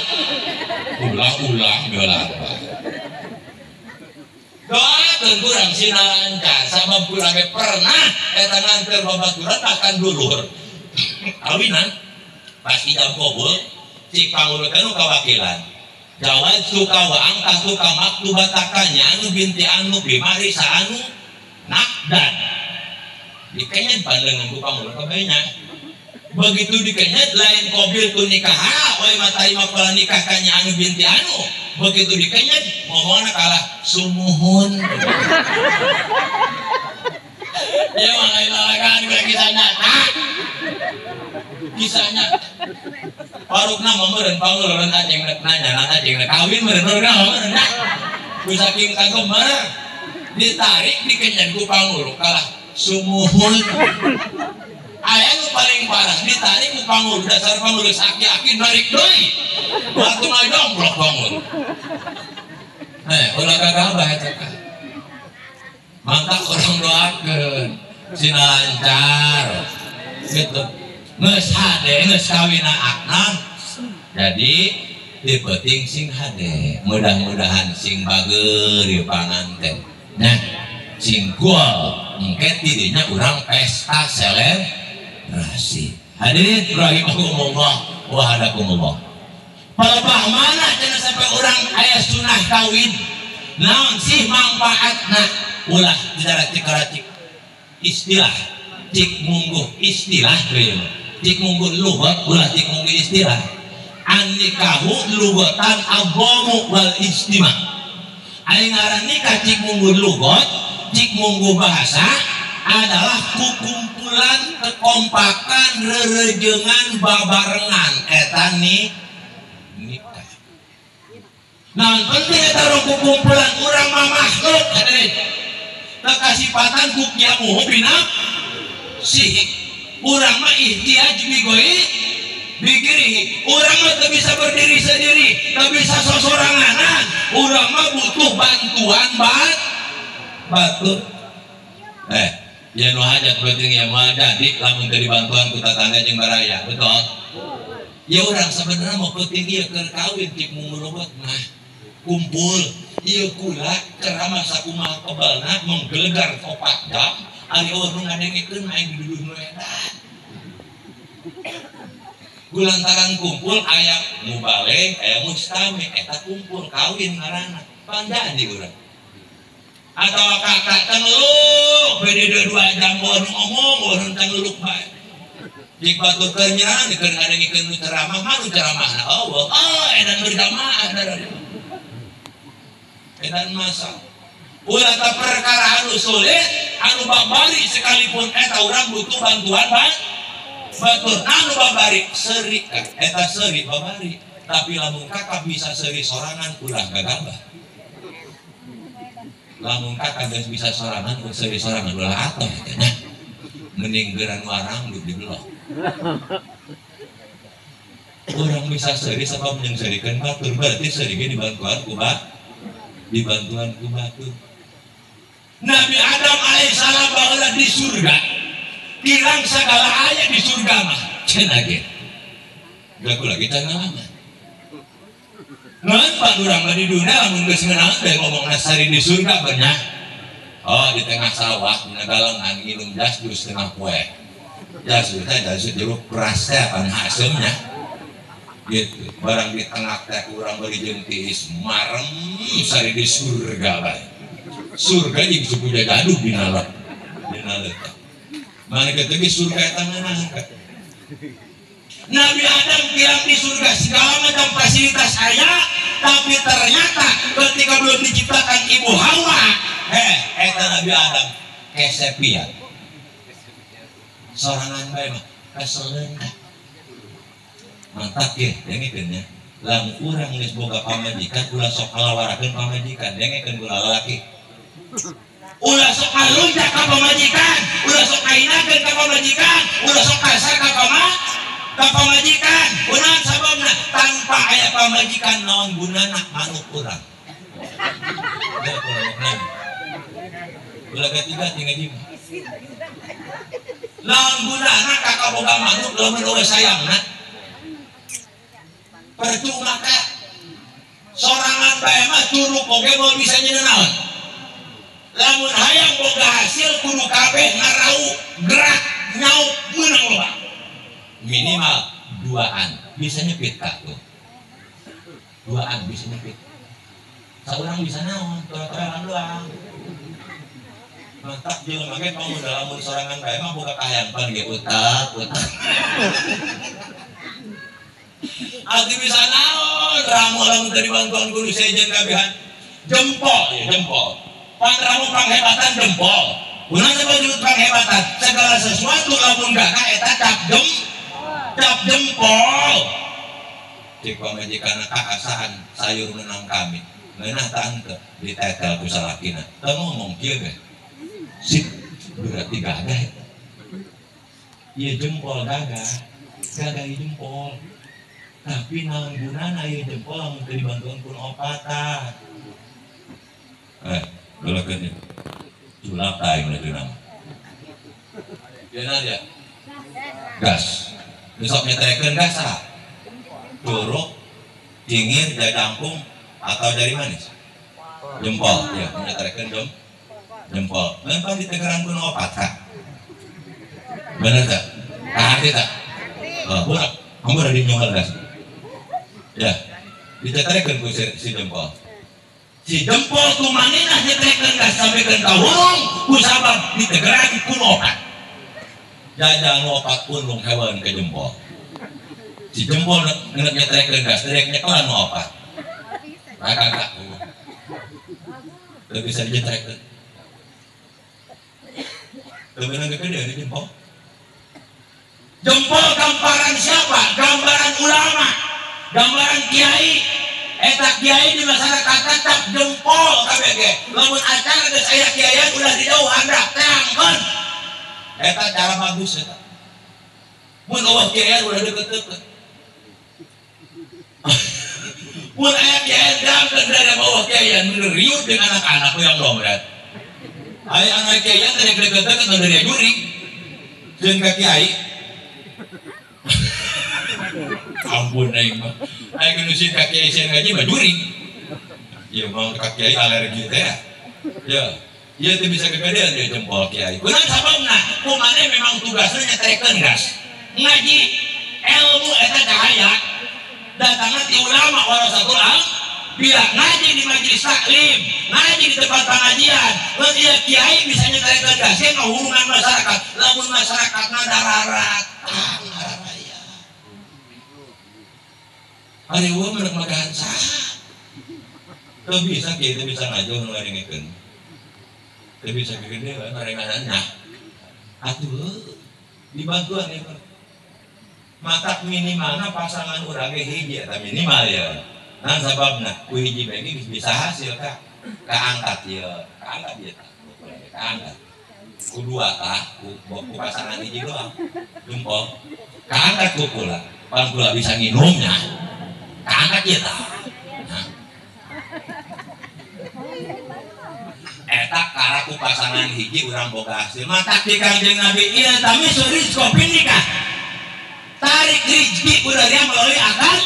Ulang-ulang dolar. Doakeun kurang sina lancar sama kurang pernah eta nganter babaturan bahkan dulur. Kawinan pas ijab kabul Cik pangulu teh nu kawakilan. Jawaz suka wa angka suka maktubataka nya anu binti anu bimari saanu nakdan. Dikenyet pandengan ku pangulu kabehnya. Begitu dikenyet lain qobil tu nikah, oi matarima pola nikah ka nya anu binti anu. Begitu dikenyet ngomongna kalah sumuhun. Ya mah lain lalagaan kisah nyata. Kisah nyata. Parukna mah meureun pangulureun aceng rek nanya, nanya aceng rek kawin meureun parukna mah meureun nya. Ku saking kagemer ditarik dikenyet ku pangulu kalah sumuhun. Aya nu paling parah ditarik ku pangulu dasar pangulu saki-aki narik deui. Waktu mah domblok pangulu. Ulah gagabah eta ka. Mantap orang doakeun sina lancar gitu. Geus hade geus kawina aknang. Jadi di peuting sing hade, mudah-mudahan sing bageur ieu panganten. Nah, sing kual engke tidinya urang pesta selebrasi. Hadirin rahimakumullah wa hadakumullah. Palebah mana cenah sampai urang aya sunah kawin? Naon sih manfaatna? Ulah dicaracik-caracik istilah cik mungguh istilah ieu cik mungguh lugat ulah cik mungguh istilah an-nikahu lugatan aghamu wal ijtima. Ari ngaran nikah cik mungguh lugat cik mungguh bahasa adalah kukumpulan kekompakan rerejengan babarengan eta nikah. Nah penting eta kumpulan urang mah makhluk hadirin. Kasipatan ku kiamuhu bina sih urang mah ihtiyaj bigoi bigiri. Urang mah teu bisa berdiri sendiri, teu bisa sosoranganan. Urang mah butuh bantuan batur. Ya nu hajat penting ya moal jadi lamun teu dibantuan ku tatangga jeung baraya, betul? Ya urang sebenarnya mau penting ieu keur kawin cik mungurubot mah kumpul. Ieu kula ceramah sakumaha kebalna menggelegar 4 jam ari eueuh nu ngadengekeun aing diduduh nu edan. Kulantaran kumpul aya mubalig aya mustami eta kumpul kawin ngaranna pandaan di urang. Atawa kakak tangeluk bede 2 jam eueuh nu ngomong eueuh nu tangeluk bae. Jik batur keur nyerang keur ngadengekeun nu ceramah mah nu ceramahna eueuh. Oh edan berjamaah darah. Edan masa ulah ta perkara anu sulit anu babari sekalipun eta urang butuh bantuan batur anu babari seuri ka eta seuri babari tapi lamun kakak bisa seuri sorangan ulah gagabah. Lamun kakak geus bisa sorangan seuri sorangan ulah atoh eta nya mending geuran warang duduk dibelok. Urang bisa seuri sabab jeung seurikeun batur berarti seuri ge dibantuan ku dibantuan ku batur. Nabi Adam alaihissalam baheula di surga. Kirang segala aya di surga mah cenah ge. Gaku lagi can ngalaman. Ngan pak urang mah di dunia lamun geus ngeunaan teh ngomongna sari di surga banyak. Oh di tengah sawah dina galengan nginum jas jus tengah poe. Jas jus teh jas jeruk peras teh pan haseumnya. Gitu barang di tengah teh urang bari jeung tiis marem sari di surga bae. Surga jeung suku gaduh dina let. Dina let. Mana kitu ge surga eta ngeunah. Nabi Adam bilang di surga segala macam fasilitas aya, tapi ternyata ketika belum diciptakan ibu Hawa, eta Nabi Adam kesepian. Sorangan bae mah keseleun. Mantap ya, dengekeun nya. Lamun urang geus boga pamajikan ulah sok kalawarakeun pamajikan, dengekeun ulah lalaki. Ulah sok kalunjak ka pamajikan, ulah sok kainakeun ka pamajikan, ulah sok kasar ka pamajikan. Kunaon sababna? Tanpa aya pamajikan naon gunana manuk urang. Ulah katiga tinggal jiwa. Naon gunana ka boga manuk lamun eueuh sayangna? Percuma kak sorangan bae mah curug oge moal bisa nyeun naon. Lamun hayang boga hasil kudu kabeh ngarau gerak nyauk meunang loba. Minimal duaan bisa nyepit kak tuh. Duaan bisa nyepit. Saurang bisa naon, toel-toelan doang. Mantap jelema ge pamuda lamun sorangan bae mah boga kahayang pan ge utak, utak. Atuh bisa naon, ramu lamun teu dibantuan guru sejen kabehan. Jempol ya jempol. Pan ramu panghebatan jempol. Kunaon sebab disebut panghebatan? Segala sesuatu lamun gagah eta cap jempol. Cik pamajikan kaasaan sayur menang kami. Ngeunah tante ditetel ku salakina. Teu ngomong kieu ge. Sip, berarti gagah eta. Ieu jempol gagah. Gagah ieu jempol. Tapi naon gunana ieu jempol lamun teu dibantuan ku opatan. Gelakeun ieu. Culak ta aing mah. Dieuna dia. Gas. Besok nyetekeun gas saha? Curug, cingir, jajangkung, atau jari manis? Jempol, ya, nyetekeun jempol. Ngan pan ditegeran ku nu opat kak? Bener tak? Arti tak? Oh, burak, kamu udah dinyunggal gas. Ya, ditetekeun ku si jempol. Si jempol tumaninah nyetekeun gas sampai ka hurung ku sabab ditegeran ku nu opat. Jajang nu opat pun hewan ke jempol. Si jempol nyetekeun gas, derek nyekelan nu opat. Nah, kagak. Teu bisa dijetekeun. Teu beunang gede di jempol. Jempol gambaran siapa? Gambaran ulama, gambaran kiai. Eta kiai di masyarakat tetap jempol kabeh ge. Lamun acara geus aya kiaian ulah dijauhan dah, teangkeun. Eta cara bagus eta. Mun eueuh kiaian ulah deukeut-deukeut. Mun aya kiaian teangkeun dari bawah kiaian bener riut dengan anak-anak yang dombret. Aya anak kiaian dari deukeut-deukeut dari jurig. Jeung ka kiai. Ampun aing mah. Aing nu sieun ka kiai sieun ngaji mah jurig. Ieu mah ka kiai alergi teh. Ya. Ieu teh bisa kegedean ieu jempol kiai. Kunaon sababna? Kumaneh memang tugasna nyetekeun gas. Ngaji ilmu eta cahaya. Datangna ti ulama warasatul bila ngaji di majelis taklim, ngaji di tempat pengajian, lamun ieu kiai bisa nyetekeun gas ge hubungan masyarakat. Lamun masyarakatna dararat, araraya. Ari eueuh mah megahan saha? Teu bisa kieu teu bisa ngaji nu ngadengekeun. Teu bisa gegedean ngarenganna. Atuh dibantuan ieu. Matak minimalna pasangan urang ge hiji eta minimal ya. Nah sababna ku hiji bae geus bisa hasil ka. Kaangkat ieu, kaangkat ieu tah. Kaangkat. Ku dua tah, ku pasangan hiji doang. Jempol. Kaangkat ku kula. Pan kula bisa nginumnya. Kaangkat ieu tah. Nah. Eta karaku pasangan hiji urang boga hasil. Matak di Kangjeng Nabi ieu tami rizqo nikah. Tarik rizki udah dia melalui akad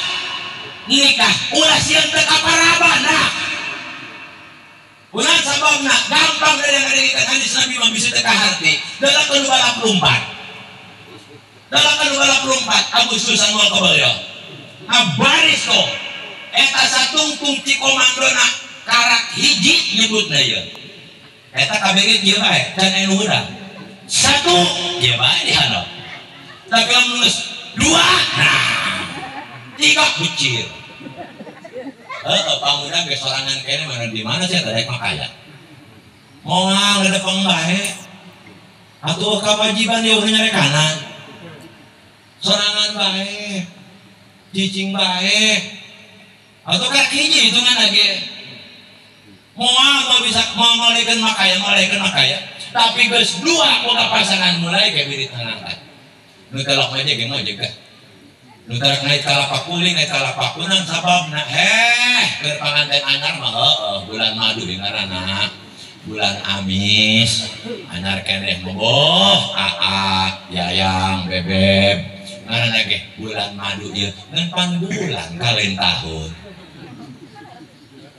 nikah. Ulah sieun teu kaparabana. Ulah sababna gampang dari ngadengekeun hadis Nabi mah bisa teu kaharti. Dalakeun balap lompat. Dalakeun balap lompat Agustusan moal kabalya. Ngabaris ko. Eta satungtung ci komandona karak hiji nyebutna ieu. Eta kabeh ge kieu bae can aya nu hurang. Satu ieu bae di handap. Tapi lamun geus dua, nah, tiga kucir. Pamuda ge sorangan kene mana di mana sih eta rek makaya. Moal ledepeng bae. Atuh kawajiban ieu nyarekanan. Sorangan bae. Cicing bae. Atuh karak hiji hitungan lagi. Moal mau bisa mau malekeun makaya, Tapi geus dua boga pasangan mulai ge wirid ngangkat. Nu telok aja ge ngojek teh. Nu tarak naik kalapak kuling, naik kalapak kunang sababna heh keur panganten anyar mah heueuh bulan madu di ngaranna. Bulan amis, anyar keneh boboh, aa, yayang, bebeb. Ngaranna ge bulan madu ieu ngan pan bulan kalain tahun.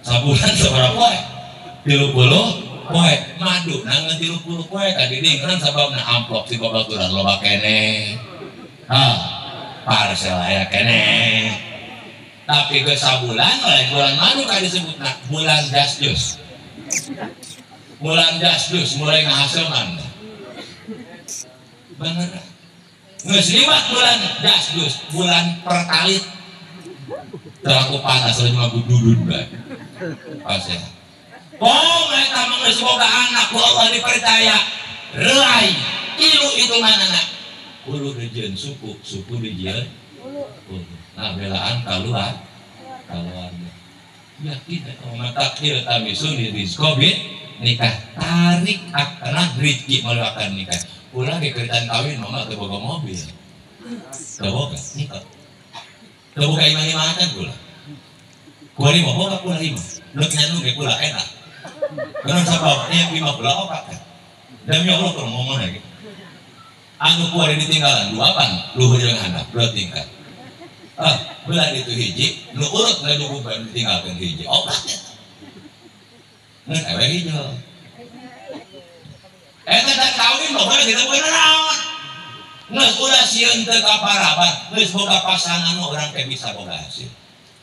Sabulan sabaraha poe? 30 poe. Madu nang 30 poe ka didingkeun sababna amplop si babaturan loba keneh. Hah. Parcel aya keneh. Tapi geus sabulan oleh bulan madu ka disebutna bulan dasjus. Bulan dasjus mulai ngahasilkan. Bener. Geus liwat bulan dasjus, bulan pertalit. Terlaku panas lima gududun bae. Pas ya. Oh, eta mah geus boga anak ku Allah dipercaya. Relai tilu hitunganana. Ulu dijieun suku, suku dijieun ulu. Nah, belaan kaluar. Kaluarga. Yakin eta mata kieu tamisun di rizqo nikah tarik karena rezeki meluakan nikah. Ulah dikeritan kawin mama teu boga mobil. Teu boga nikah. Teu boga imah-imahan kula. Kuari mah boga kula imah. Leuk nyanu ge kula enak. Karena sabab nya imah kula opat kan. Demi Allah kalau ngomong lagi. Anu kuari ditinggalan dua pan luhur jeung handap dua tingkat. Ah, belah itu hiji, nu urut ngaduguban ditinggalkeun hiji. Opat eta. Ngan ewe hijau. Eta dan kawin mah bener kita bener naon. Geus ulah sieun teu kaparaban, geus boga pasangan mah urang teh bisa boga hasil.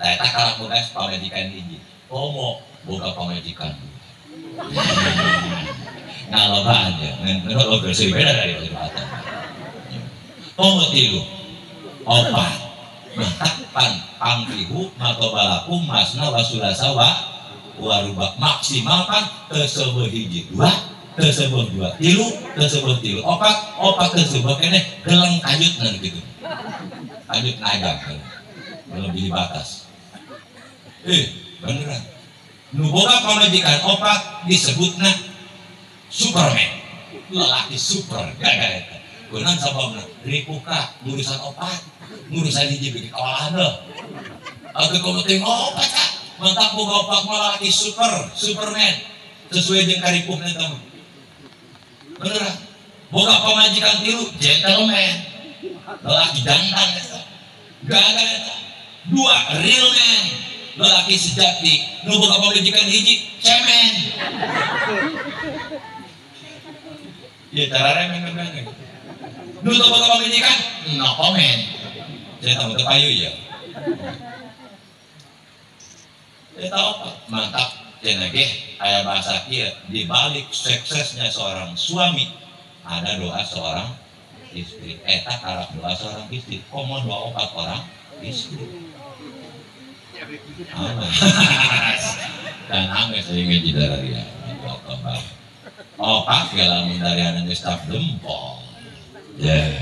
Tah eta kalak boga pamajikan hiji. Komo boga pamajikan dua. Ngalobaan ya, menurut versi beda dari lobaan. Komo tilu, opat, matak pan, pangkihu, matobalaku, masna, wasulasa, wa, waruba. Maksimal pan tersebut hiji dua, tersebut dua, tilu, tersebut tilu, opat, opat tersebut keneh geleng kajut nanti gitu, kajut najam, melebihi batas. Beneran. Nu boga pamajikan opat disebutna Superman, lelaki super, gagah eta. Kunaon sababna? Ripuka ngurusan opat, ngurusan hiji bikin kawalahan deh. Atuh komo teh opat ka, mantap boga opat mah lelaki super, Superman. Sesuai jeung karipuhna eta mah. Beneran. Boga pamajikan tilu, gentleman. Lelaki jantan eta. Gagah eta. Dua real man, lelaki sejati. Nu boga pamajikan hiji, cemen. Ya cara remen kan. Nu teu boga pamajikan, no comment. Saya tahu teu payu ya. Saya tahu apa? Mantap. Cenah ge aya bahasa kieu, di balik suksesnya seorang suami ada doa seorang istri. Eta karep doa seorang istri. Komo doa opat orang istri. Dan angges sering ngaji dari ya. Opat ge lamun dari anu geus tap dempol. Ya,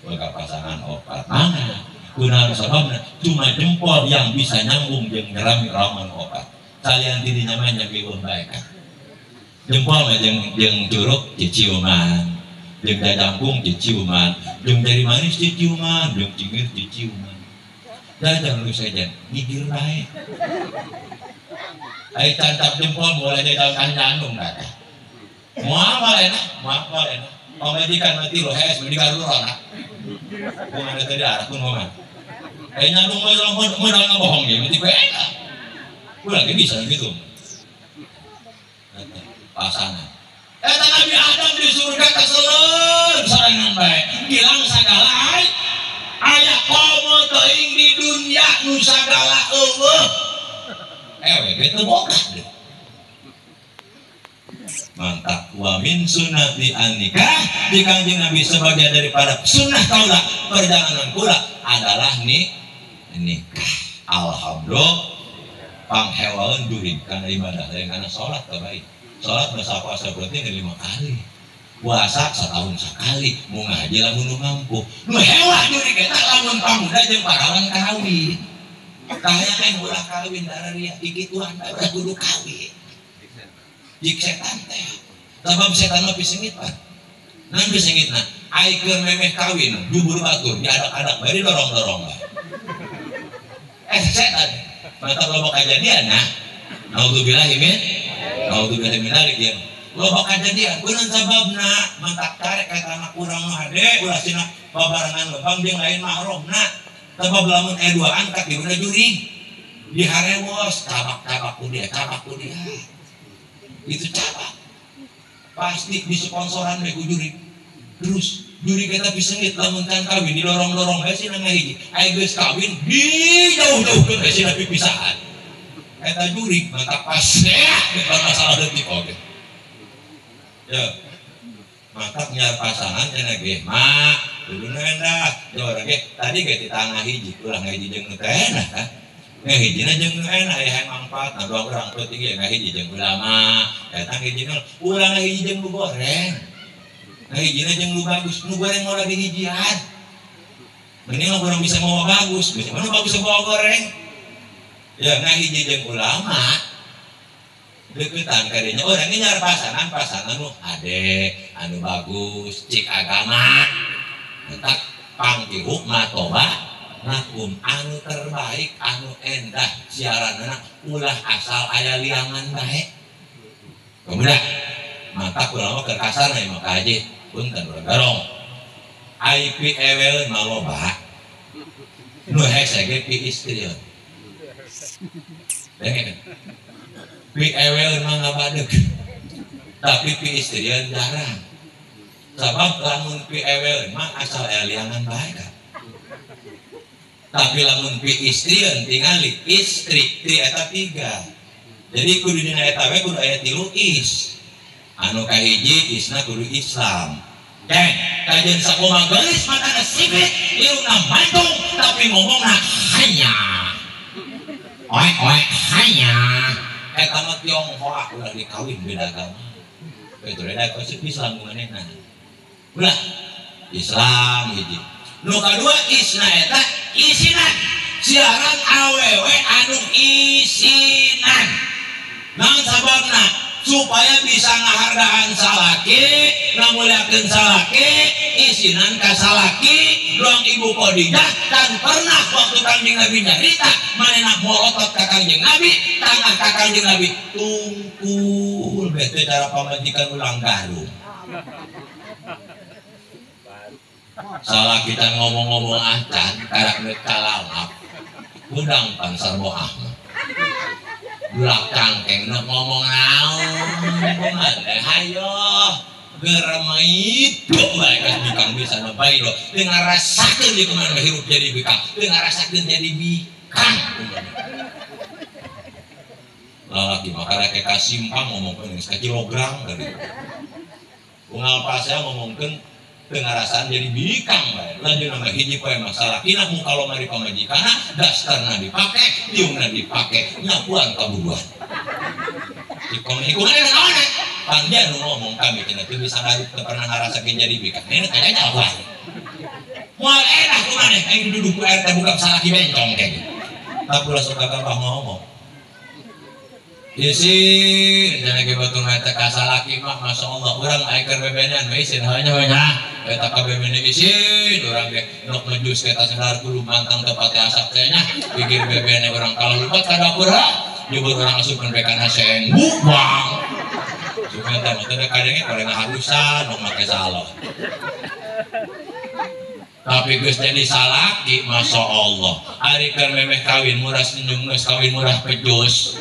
boga pasangan opat. Mana? Kunaon sababna? Cuma jempol yang bisa nyambung jeung ngerami raman opat. Kalian dirinya mah nyamiun bae kan. Jempol mah jeung curug ciciuman, jeung jajangkung ciciuman, jeung jari manis ciciuman, jeung cingir ciciuman. Jajang lu sejen ngigir bae. Ai cantap jempol mulai jajang nyandung kata. Moal enak, moal enak. Pamajikan mati lo hes mending garurona. Kumaha teh diarah ku mah. Eh nyandung modal ngabohong ge mesti enak. Kurang bisa gitu. Pasangan. Eta Nabi Adam di surga keseleun sarengan bae. Gilang sagala aya komo teuing di dunya nu sagala eueuh. Ewe ge teu boga deui. Mantap wa min sunnati an-nikah di Kanjeng Nabi sebagian daripada sunnah kaula perjalanan kula adalah nikah. Alhamdulillah panghewaeun jurig kana ibadah lain kana salat baik. Salat masa puasa berarti 5 kali. Puasa setahun sekali, mau ngaji lamun nu mampu. Nu hewa jurig eta lamun pamuda jeung parawan kawin. Kahayang ulah kawin dararia kikituan bae ulah kudu kawin. Jik setan teh. Sabab setan mah pisengit pan. Nan pisengitna ai keur memeh kawin jubur batur diadak-adak bae didorong-dorong bae. Setan mantap loba kajadian nah. Naudzubillahi min naudzubillahi min dzalik ya. Loba kajadian kunaon sababna mantak karek ka anak urang mah hade ulah cenah babarengan lempang jeung lain mahramna. Sabab lamun aya duaan ka tiruna jurig. Diharewos cabak-cabak ku dia, cabak ku dia. Itu cabak. Pasti disponsoran bae ku jurig. Terus Juri kita pisengit lamun can kawin didorong-dorong bae sina ngahiji. Aya geus kawin dijauh-jauhkeun bae sina pipisahan. Eta juri mantap pasea bukan masalah detik oge. Ya. Mantap nyar pasangan cenah ge mak kuduna endah. Ya urang ge tadi ge ti tangah hiji ulah ngahiji jeung nu teu enak kan. Ngahijina jeung nu enak aya manfaat nah doa urang penting ge ngahiji jeung ulama. Eta ngahijina ulah ngahiji jeung nu goreng. Ngahijina jeung nu bagus, nu goreng moal dihijian. Mending urang bisa mawa bagus, bisa mana bagus bawa goreng. Ya ngahiji jeung ulama. Deketan kadinya urang ge nyar pasangan, pasangan nu ade, anu bagus, cik agama. Entak pangkihu matoba nakum anu terbaik, anu endah siaranana ulah asal aya liangan bae. Kemudian maka ulama keur kasarna ieu mah kaji punten urang garong. Ai pi eweun mah loba. Nu hese ge pi istrieun. Dengekeun. Pi eweun mah ngabadeg. Tapi pi istrieun jarang. Sabab lamun pi eweun mah asal aya liangan bae kan. Tapi lamun pi istrieun tingali istri tri eta tiga. Jadi kudu dina eta we kudu aya tilu is. Anu kahiji isna kudu Islam. Deng, kajian sakoma geulis matana sipit, irungna mantung tapi ngomongna hanya. Oek oek hanya. Eta mah Tionghoa ulah dikawin beda agama. Itu beda konsep Islam manehna. Ulah Islam hiji. Nu kadua isna eta isinan. Siaran awewe anu isinan. Naon sababna? Supaya bisa ngahargaan salaki, ngamuliakeun salaki, isinan ka salaki, doang Ibu Khadijah dan pernah waktu Kanjeng Nabi nyarita manehna molotot ka Kanjeng Nabi, tangah ka Kanjeng Nabi tungkul bete cara pamajikan ulang garung. Salah kita ngomong-ngomong acan karak neuk calawak. Udang pangsar boah. Bulak cangkeng nek ngomong naon maneh hayo geremaitu bae ka bikang bisa bae do teu ngarasakeun di kumaha hirup jadi bikang teu ngarasakeun jadi bikang lalaki mah karek ka simpang ngomongkeun geus ka kilogram tadi unggal pasea ngomongkeun teu ngarasaan jadi bikang bae lanjut nama hiji poe masalah kina mung kalomari pamajikanna dasterna dipake tiungna dipake nyapuan kaburuan ikon-ikunan naon panggil nu ngomong kami cenah teu bisa ngarup teu pernah ngarasakeun jadi bikang ini kayaknya wae moal enak kumaneh aing duduk ku RT buka salaki bencong kayak gitu tapi ulah sok gampang ngomong isin jangan ke batu ngata kasalaki mah masya Allah urang aiker bebenan we isin hanya we nya eta ka bebene isin urang ge nok mejus eta sendar kudu mantang tempat asap teh nya pikir bebene urang kalau lupa ka dapur ha nyebut urang asupan bekana seng buang cuman teh mah teh kadenge paling harusan nok make salon tapi geus jadi salaki masya Allah ari keur memeh kawin murah senyum geus kawin murah pejus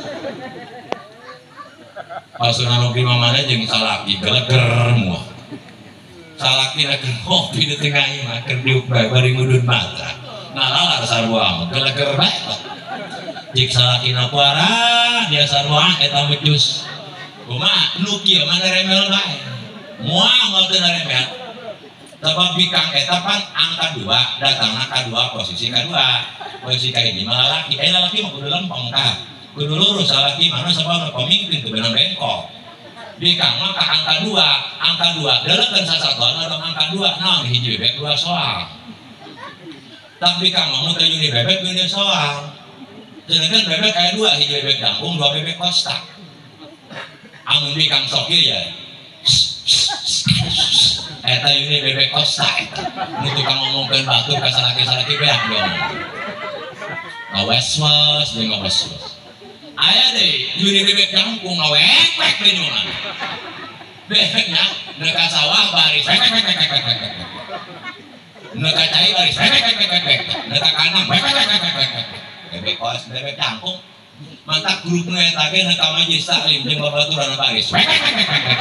pasuna nu mana jeung salaki geleger muah salaki keur ngopi di tengah imah keur diuk bae bari ngudud mata ngalalar sarua mah geleger bae jik salakina puara dia sarua eta mecus kumaha nu kieu mah naremel bae moal moal teu naremel sabab bikang eta pan angka 2 datangna ka 2 posisi ka 2 posisi ka hiji mah lalaki aya lalaki mah kudu lempeng ka kudu lurus salaki mana sabab pemimpin teu beunang bengkok bikang mah ka angka 2 angka 2 deulekeun sasatuan urang angka 2 naon hiji bebek dua soang tapi bikang mah mun teu nyuni bebek nyuni soang sedangkan bebek aya 2 hiji bebek jangkung 2 bebek kosta amun bikang sok ieu ya eta yuni bebek kosta eta nu tukang ngomongkeun batur ka salaki-salaki beak diomong ngawes-wes deui ngawes-wes aya deui yuni bebek jangkung ngawek-wek linyungan bebeknya nu ka sawah baris wek wek wek wek wek nu ka cai baris wek wek wek wek wek nu ka kanang wek wek wek wek wek bebek kos bebek jangkung mantap grupna eta ge nu ka majelis taklim jeung babaturan baris wek wek wek wek wek.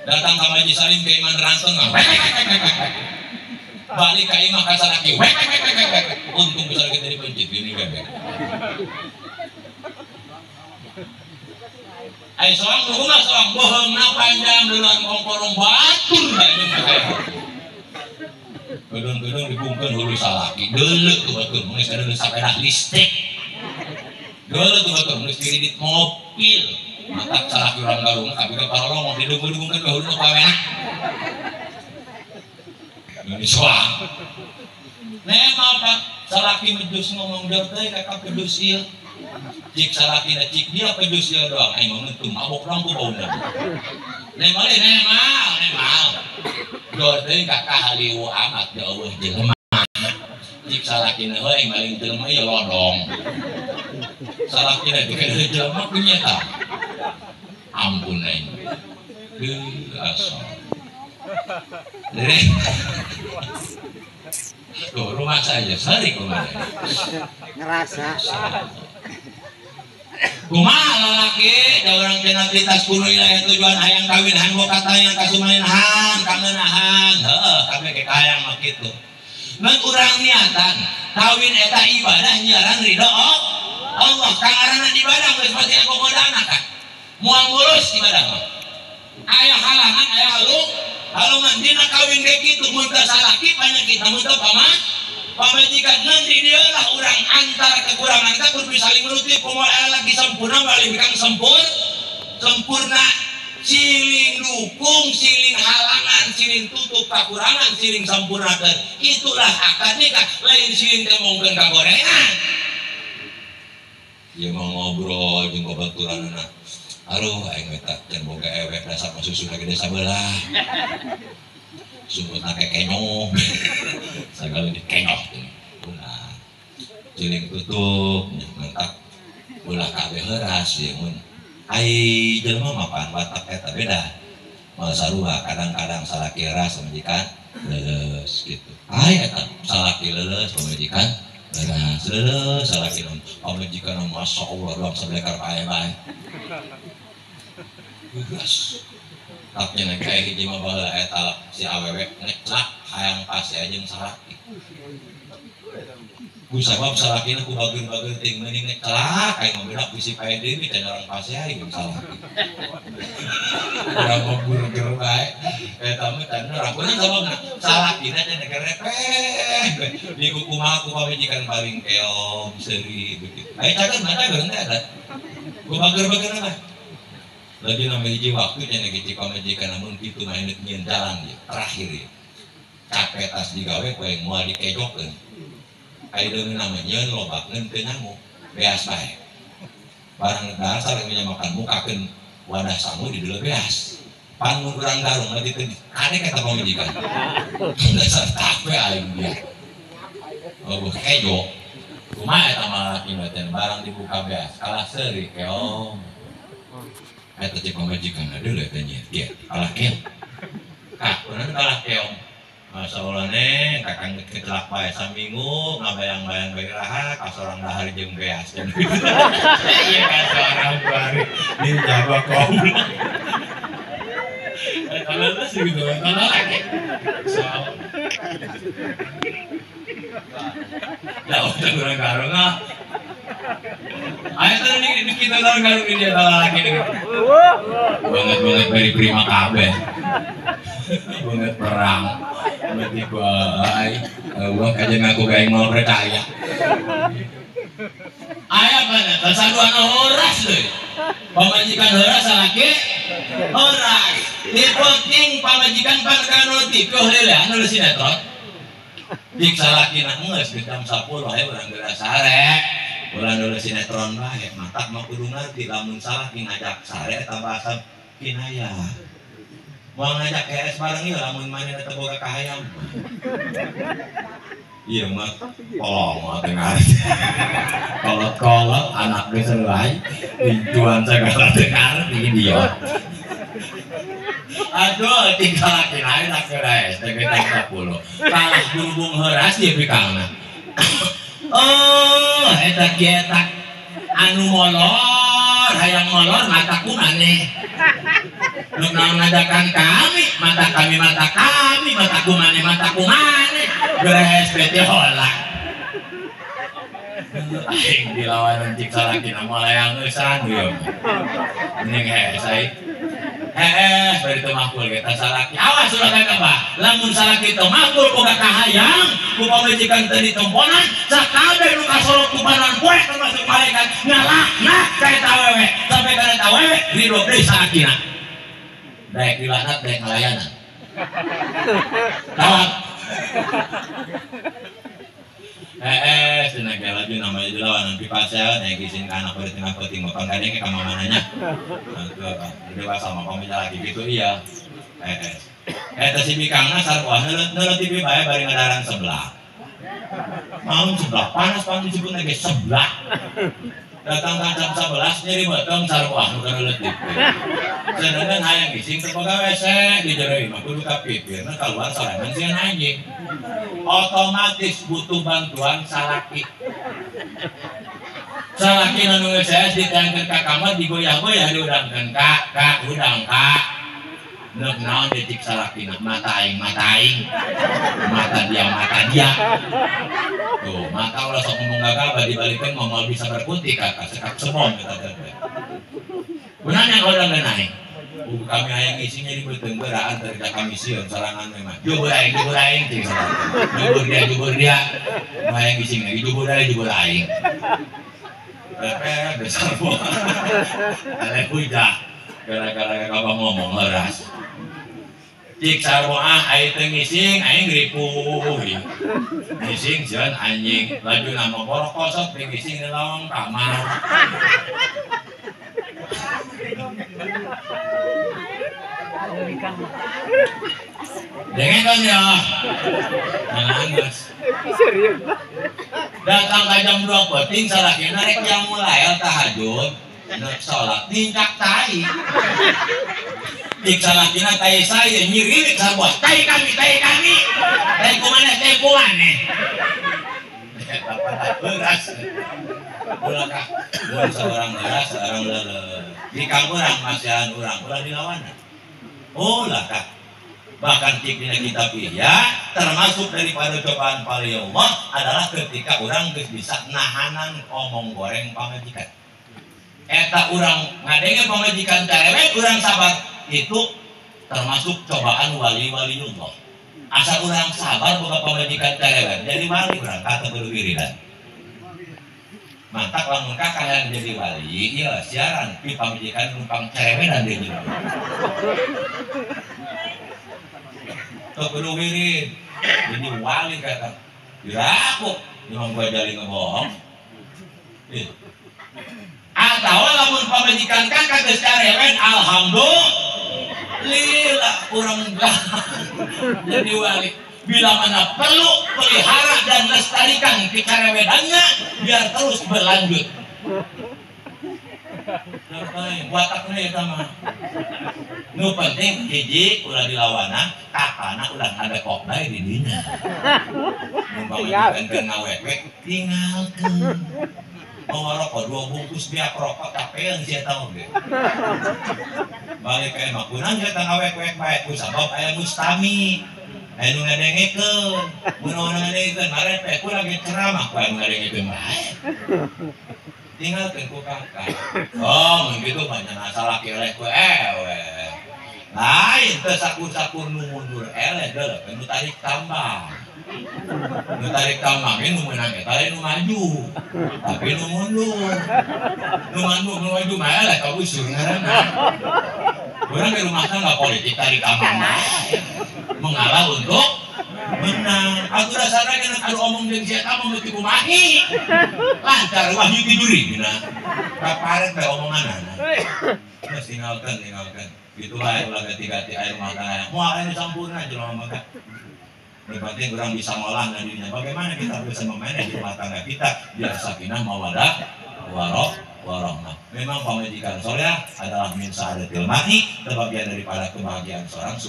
Datang ka Majelis Salim ke iman ranteng. Balik ka imah ka salaki. Untung bisa kita dipencit gini bebek. Ai soang rumah soang bohongna panjang duluan kongkorong batur bae jeung gedung-gedung dibungkeun hulu salaki. Deuleuh ku batur geus ada sepeda listrik. Deuleuh ku batur geus kredit mobil. Mantap salaki urang garung tapi ka parolong didungkeun-dungkeun ka hulu pawena. Ini soang. Nemah Pak salaki medus ngomong jor teh ka pedus ieu. Cik salaki na cik dia pedus ieu doang aing mah ngentung mabok lampu bauna. Nemah nemah nemah. Jor teh ka haliwu amat jauh jelema. Cik salaki na heuh aing maling jelema ieu lodong. Salaki na teh jelema punya ta. Ampun aing. Heuh asal. Tuh, rumah saja sering rumah ngerasa. Kumaha lalaki da urang penaltitas kuno ieu tujuan hayang kawin hayang boga katanya kasumainahan kangeunahan heuh kabeh ge hayang mah kitu. Mun urang niatan kawin eta ibadah nyiaran ridho Allah kang ngaranna ibadah geus pasti aya gogodana kan. Moal mulus ibadah mah. Aya halangan aya halu halungan dina kawin kayak gitu mun teu salaki penyakit mun teu pamajikan ngan di dieu lah urang antara kekurangan kita kudu saling menutup kumaha aya lagi sempurna balik kang sempurna siling dukung siling halangan siling tutup kekurangan siling sempurnakeun itulah akad nikah lain siling temongkeun kagorengan ieu mah ngobrol jeung babaturanna. Aduh, aing mah can boga ewek dasar mah susuna gede sabelah. Sumutna kekenyoh. Sagala dikenyoh teh. Ulah. Ciling tutup, mantap. Ulah kabeh heuras ieu mun. Ai jelema mah pan watak eta beda. Moal sarua kadang-kadang salaki heuras pamajikan leuleus gitu. Ai eta salaki leuleus pamajikan heuras leuleus salaki pamajikan masyaallah doang sabelekar pae bae. Geus. Tapi nya kayak hiji mah baheula eta si awewe ngecelak hayang pasti jeung salaki. Ku sabab salakina ku bageun-bageun ting meuning ngecelak aing mah beda bisi pae deui can orang pasti aing jeung salaki. Urang mah burger bae. Eta mah can urang kunaon sababna salakina cenah kerepeh. Di kumaha ku pamajikan paling keom seuri begitu. Aya cageun mah cageun teh eta. Ku bager-bageun mah. Lagi nama hiji waktu cenah kitu pamajikan namun kitu mah enek nyieun jalan ieu terakhir ieu. Capek tas digawe poe moal dikejokeun. Ai deungeun mah nyieun lobakeun teu nyangu, beas bae. Barang dahar saling makan mukakeun wadah sangu di dieu beas. Pan mun urang garung mah dieu kade ka pamajikan. Dasar capek aing dia. Oh kejo. Kumaha eta mah lalaki mah teh barang dibuka beas kalah seuri keom. Eta cek pamajikan aduh eta nya kieu kalah keom. Kah urang kalah keom. Masyaallah neng kakang kecelak bae saminggu ngabayang-bayang bae raha ka sorang dahar jeung beas. Ieu ka sorang bari di Jawa goblok. Eta leles gitu eta lalaki. Lah udah urang garung ah. Ayo tuh ini kita tahu garung ini dia laki nih. Banget-banget beri prima kabeh. Banget perang. Berarti bae. Uang kajian aku gaeng mau percaya. Aya mana? Kesaduan horas deui. Pamajikan horas salaki horas. Dipoting pamajikan pan kanu tipe heula anu sinetron. Dik salaki na geus jam 10 aya urang geura sare. Urang dulu sinetron bae, matak mah kudu ngarti lamun salah ngajak sare eta bahasa kinaya. Moal ngajak KS bareng ieu lamun manehna teu boga kahayang. Ieu mah tolong mah teu ngarti. Kolot-kolot anak geus lain tujuan sagala teu ngarti idiot. Aduh, tinggal laki lain nak keres, teh 10. Kalah berhubung heuras ieu pikangna. Oh, eta kieu anu molor. hayang molor mataku maneh. Nu naon ngajakan kami, mata kami mata kami, mataku maneh mataku maneh. Beres bete hola. Aing dilawan cik salakina moal hayang eusan ieu. Mending hese aing. Heeh, bari teu makul ge ta salaki. Awas ulah ka bah. Lamun salaki teu makul boga kahayang, ku pamajikan teu ditemponan, sakabeh nu kasorot ku panon poe termasuk malaikat ngalaknat ka eta awewe. Sampai ka eta awewe ridho deui salakina. Daek dilaknat daek ngalayanan. Tawak. Cenah ge laju namanya dilawan nanti pasal naik izin ke anak pada tengah penting makan kadang ke mananya. Dewasa sama pamita lagi gitu iya. Eta si bikangna sarua neuleuh TV bae bari ngadaran sebelah. Mau sebelah panas panas disebut lagi sebelah. Datang ka jam 11 nyeri beuteung sarua nu neuleuh TV. Sedangkan hayang gising teu boga WC di jero imah kudu ka pipirna kaluar sorangan sieun anjing. Otomatis butuh bantuan salaki. Salaki nu geus diteangkeun ka kamar digoyah-goyah diudangkeun ka ka udang ka. Neuk naon detik salakina mata aing mata aing. Mata dia mata dia. Tuh, mata ulah sok ngomong gagal dibalikeun moal bisa berputih kakak sekak semon eta teh. Kunaon yang udang aing? Kami hayang isinya di beuteung beraan terja kami sieun sorangan we mah. Jubur aing cing salaki. Jubur dia. Hayang ising lagi jubur aing. Pepe besar buah. Eleh hujah. Gara-gara kakak ngomong leras. Cik sarua aing teu ngising aing ripuh. Ngising sieun anjing. Laju nama borok kosot teu ngising di lawang kamar. Dengen kan ya. Nangis. Datang ka jam 2 peuting salakina rek yang mulai tahajud, nek salat nincak tai. Cik salakina tai saya nyiriwit sarua. Tai kami, tai kami. Tai kumaneh, tai kumaneh. Eta beras. Ulah kah, mun seorang beras, seorang leuleuh. Di urang masihan urang, ulah dilawanan. Ulah kah. Bahkan cik dina kitab Ihya termasuk daripada cobaan paling Allah adalah ketika urang geus bisa nahanan omong goreng pamajikan. Eta urang ngadenge pamajikan cerewet urang sabar, itu termasuk cobaan wali-waliullah. Asal urang sabar boga pamajikan cerewet, jadi wali urang kata kudu wiridan. Mantak lamun kakak yang jadi wali, iya siaran pi pamajikan numpang cerewetan dia jadi. Tuh kudu wirid, jadi wali kata. Diraku, memang gua jadi ngebohong. Atau lamun pamajikan kakak geus cerewet, alhamdulillah urang jadi wali. Bila mana perlu pelihara dan lestarikan kecarewedannya biar terus berlanjut. Watakna eta mah. Nu penting hiji ulah dilawanan, kakana ulah ngadekok bae di dinya. Mun pamajikan keur ngawek-wek tinggalkeun. Mau rokok 2 bungkus biak rokok capean sia eta oge. Balik ka imah kunaon sia eta ngawek-wek bae ku sabab aya mustami. Aya nu ngadengekeun, mun nu ngadengekeun marepek ku lagi ceramah ku aya nu ngadengekeun bae. Tinggalkeun ku kakak. Oh, mun kitu mah nya salaki eleh ku ewe. Lain teu sakur-sakur nu mundur eleh deuleu nu tarik tambang. Nu tarik tambang ge nu meunang eta lain nu maju. Tapi nu mundur. Nu maju nu maju mah eleh ka busur ngaranna. Urang ke rumah tangga politik tarik tambang bae. Mengalah untuk menang. Aku rasana kana anu omong jeung si eta mah beuki kumahi. Lancar wahyu tiduri dina. Kaparet bae omonganana. Geus tinggalkeun tinggalkeun. Gitu bae ulah ganti-ganti air rumah tangga. Moal anu sampurna jelema mah. Yang penting orang bisa ngolah dirinya. Bagaimana kita bisa memanage rumah tangga kita biar sakinah mawadah warohmah. Memang pamajikan soleh adalah min sa'adatil mar'i, sebagian daripada kebahagiaan seorang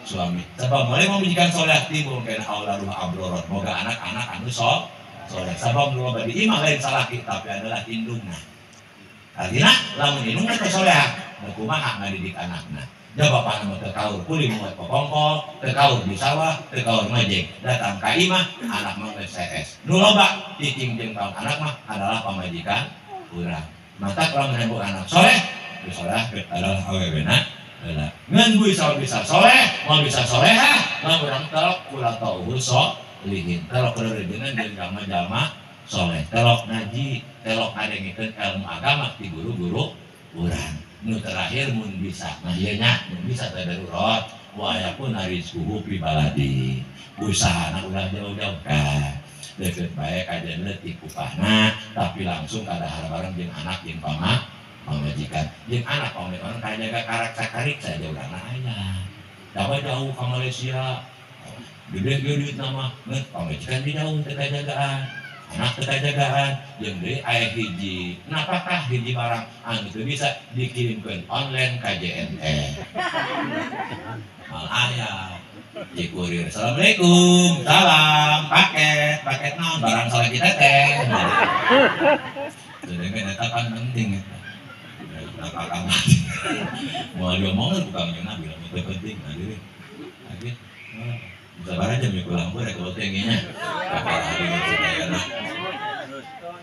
suami. Sebab mulai pamajikan soleh timbul kana auladuh abrorot, moga anak-anak anu soleh. Sebab nu loba di imah lain salaki tapi adalah indungna. Artinya lamun indungna teu soleh kumaha ngadidik anakna. Ja bapana mah teu kaur kuli moal kokongkol, teu kaur di sawah, teu kaur ngojek. Datang ka imah anak mah geus CS. Nu loba cicing jeung kaum anak mah adalah pamajikan urang. Mata lamun hembu anak soleh, nu soleh adalah awewena heula. Ngan bisa bisa soleh, moal bisa solehah, mah urang telok kula tauhud solihin. Telok rerejengan jeung jalma-jalma soleh, telok ngaji, telok ngadengikeun ilmu agama ti guru-guru urang. Nu terakhir mun bisa, nah ieu nya mun bisa teh darurat, wa yakun rizquhu fi baladi. Usahana ulah jauh-jauh ka. Deket bae kajian leutik upahna, tapi langsung kadahar bareng jeung anak jeung pamajikan. Jeung anak pamajikan kajaga karak-sakarik saja urangna aya. Dawa jauh ka Malaysia. Gede ge duitna mah, ngeut pamajikan di jauh teu kajagaan. Anak teu kajagaan, jeung deui aya hiji. Napakah hiji barang anu teu bisa dikirimkeun online ka JNE. Mal aya di kurir. Assalamualaikum, salam, paket, paket naon barang salah kita teh. Sedangkan eta kan penting eta. Napakah moal diomongkeun bukan jeung Nabi lamun teu penting nah deui. Tapi sabar aja mikul lampu rek loteng nya.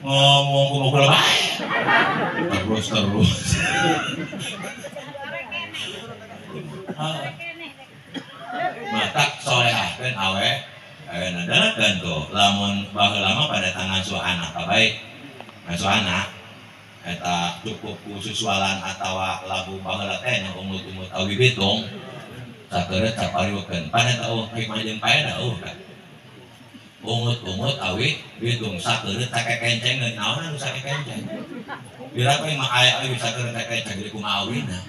Ngomong kumaha bae. Terus terus. Matak solehahkeun awe awena dalakeun tuh lamun baheula mah pada ngasuh anak baik. Ngasuh anak eta cukup ku susualan atawa lagu baheula teh nya umut-umut awi bitung. Sakeureut sapariukeun pada teu hikmah jeung paedah eueuh kan. Ungut-ungut awi bitung sakeureut sakekencengeun naon anu sakekenceng. Dira we mah aya awi sakeureut sakekenceng jadi kumaha awina.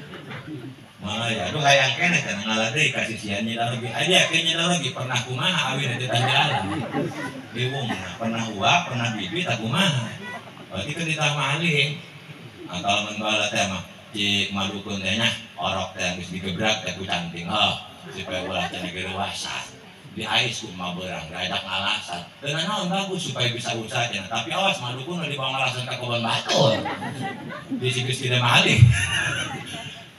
Malah ya aduh hayang keneh cenah ngalah deui ka sisian nyida lagi. Aya ke nyida lagi pernah kumaha awina teh jalan. Diwung pernah uap, pernah bibi tak kumaha. Berarti kan ditah maling. Atau lamun baheula teh mah cik madukun teh nya orok teh geus digebrak teh ku canting heuh supaya ulah cenah gereuasan. Diais ku mah beurang daedak ngalasan. Teu naon bagus supaya bisa usaha cenah, tapi awas madukun ulah dibawa ngalasan ka kebon batur. Bisi geus tidak maling.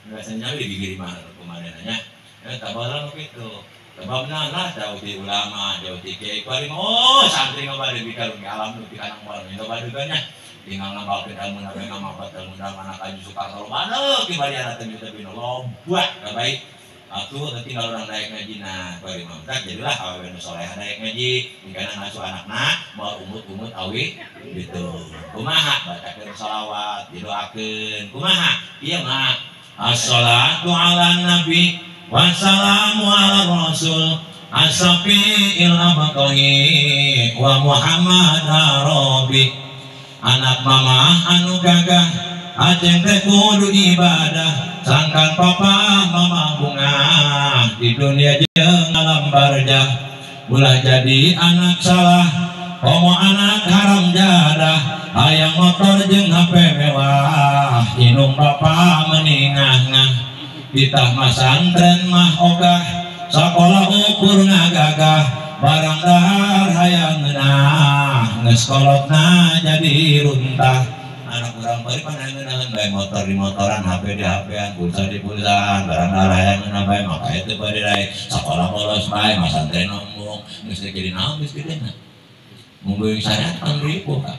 Biasanya di gigi mah kumaha nya. Eta baheula mah kitu. Sebabna lah jauh di ulama, jauh di kiai kuari mah oh santri mah bade bikalung alam nu pikanang moal loba deui nya. Tinggal ngamalkeun ilmu nabi ngamalkeun ilmu anak aju Soekarno mana kibariana teh teu bino loba baik. Atuh tinggal urang daek ngajina kuari mah jadilah awewe nu soleh daek ngaji mingkana ngasuh anakna moal umut-umut awi gitu. Kumaha bacakeun shalawat didoakeun kumaha ieu mah assalatu ala nabi wassalamu ala rasul asafiil abqahi wa Muhammad arabi. Anak mama anu gagah aceng teh kudu ibadah sangkan papa mama bunga di dunia jeung alam barjah ulah jadi anak salah komo anak haram jadah hayang motor jeung HP mewah inung bapa meningah-ngah ditah masantren mah ogah sakola ukur ngagagah barang dahar hayang ngeunah geus kolotna jadi runtah. Anak urang bari pan ngeunaheun bae motor di motoran, HP di HP-an, pulsa di pulsaan, barang dahar hayang ngeunah bae maka itu bade daek sakola bolos bae masantren ngomong geus teh jadi naon geus gedena mungguing syariat pan ripuh ka.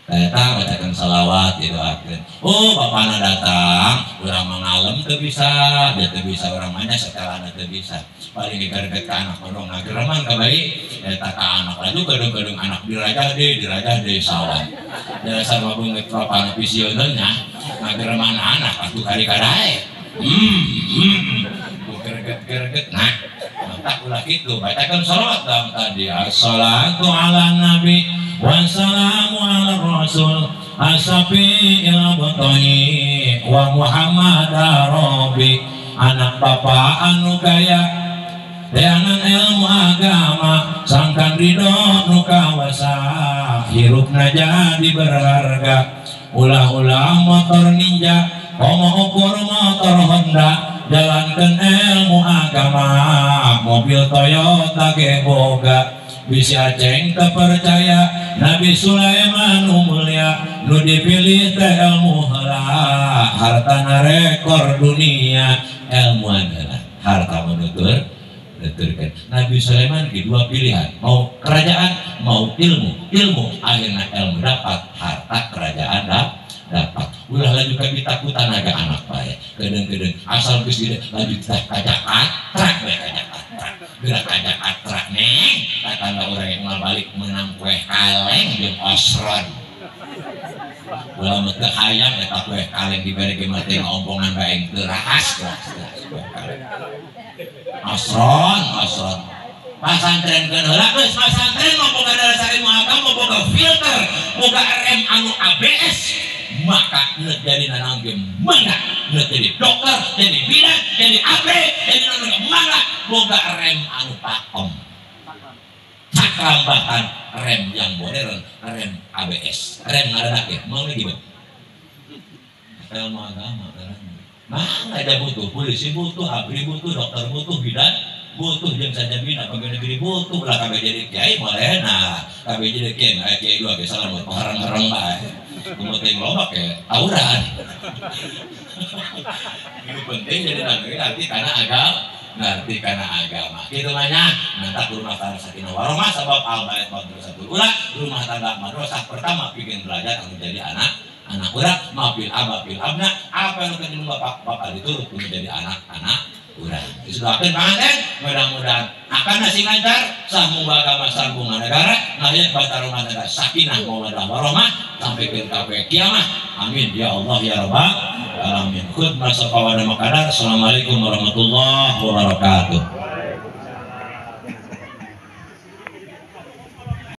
Eta bacakeun salawat didoakeun. Oh bapana datang, urang mah ngalem teu bisa, dia teu bisa urang mah nya setelana teu bisa. Paling digareget ka anak kodong ngagereman ka bayi, eta ka anak laju gedung-gedung anak dirajah deui sawah. Dasar mah beungeut bapana visioneun nya, ngagereman anak atuh kari kadae. Gereget-gereget nah. Maka ulah kitu bacakeun salawat dalam tadi. Assalatu ala nabi wassalamu ala rasul asafiil abqahi wa Muhammad arabi. Anak bapa anu gaya teangan ilmu agama sangkan ridho nu kawasa hirupna jadi berharga. Ulah-ulah motor Ninja komo ukur motor Honda jalankan ilmu agama mobil Toyota ge boga bisi aceng terpercaya Nabi Sulaiman mulia nu dipilih teh ilmu heula hartana rekor dunia ilmuan heula harta menutur nuturkeun Nabi Sulaiman di dua pilihan mau kerajaan mau ilmu ilmu akhirnya ilmu dapat harta kerajaan dapat ulah lanjut kami takutan agak anak bae kedeng-kedeng asal geus gede lanjut teh ka Jakarta bae ka Jakarta geura ka Jakarta neng tatangga urang yang moal balik menang kue kaleng jeung osron ulah mah teu hayang eta kue kaleng dibere ge mah teh ngompongan bae teu raas kue kaleng osron osron pasantren keun heula geus pasantren mah boga dasar ilmu agama boga filter boga rem anu ABS maka jadi nanang ge mangga jadi dokter jadi bidan jadi abri jadi nanang mangga boga rem anu pakem cakram bahkan rem yang modern rem ABS rem ngadadak ya mau lagi bang ilmu agama mangga aja butuh polisi butuh abri butuh dokter butuh bidan butuh jeung saja bina pegawai negeri butuh lah kabeh jadi kiai moal enak kabeh jadi kiai aya kiai dua ge salah mah harang-harang bae kumaha loba ke tawuran ini penting jadi nanti karena agama ngerti karena agama kitu mah nya nantak rumah tangga sakinah warahmah sabab al bait madrasatul ula rumah tangga madrasah pertama pikeun belajar anu jadi anak anak urang mafil aba fil abna apa yang terjadi bapak bakal diturut menjadi anak-anak urang disebabkan panganten mudah-mudahan akan nasi lancar sah agama sambungan negara ngaliat batar rumah tangga sakinah mawaddah warahmah sampai ke kape kiamah amin ya Allah ya rabbal alamin khudma safawana makadar. Assalamualaikum warahmatullahi wabarakatuh.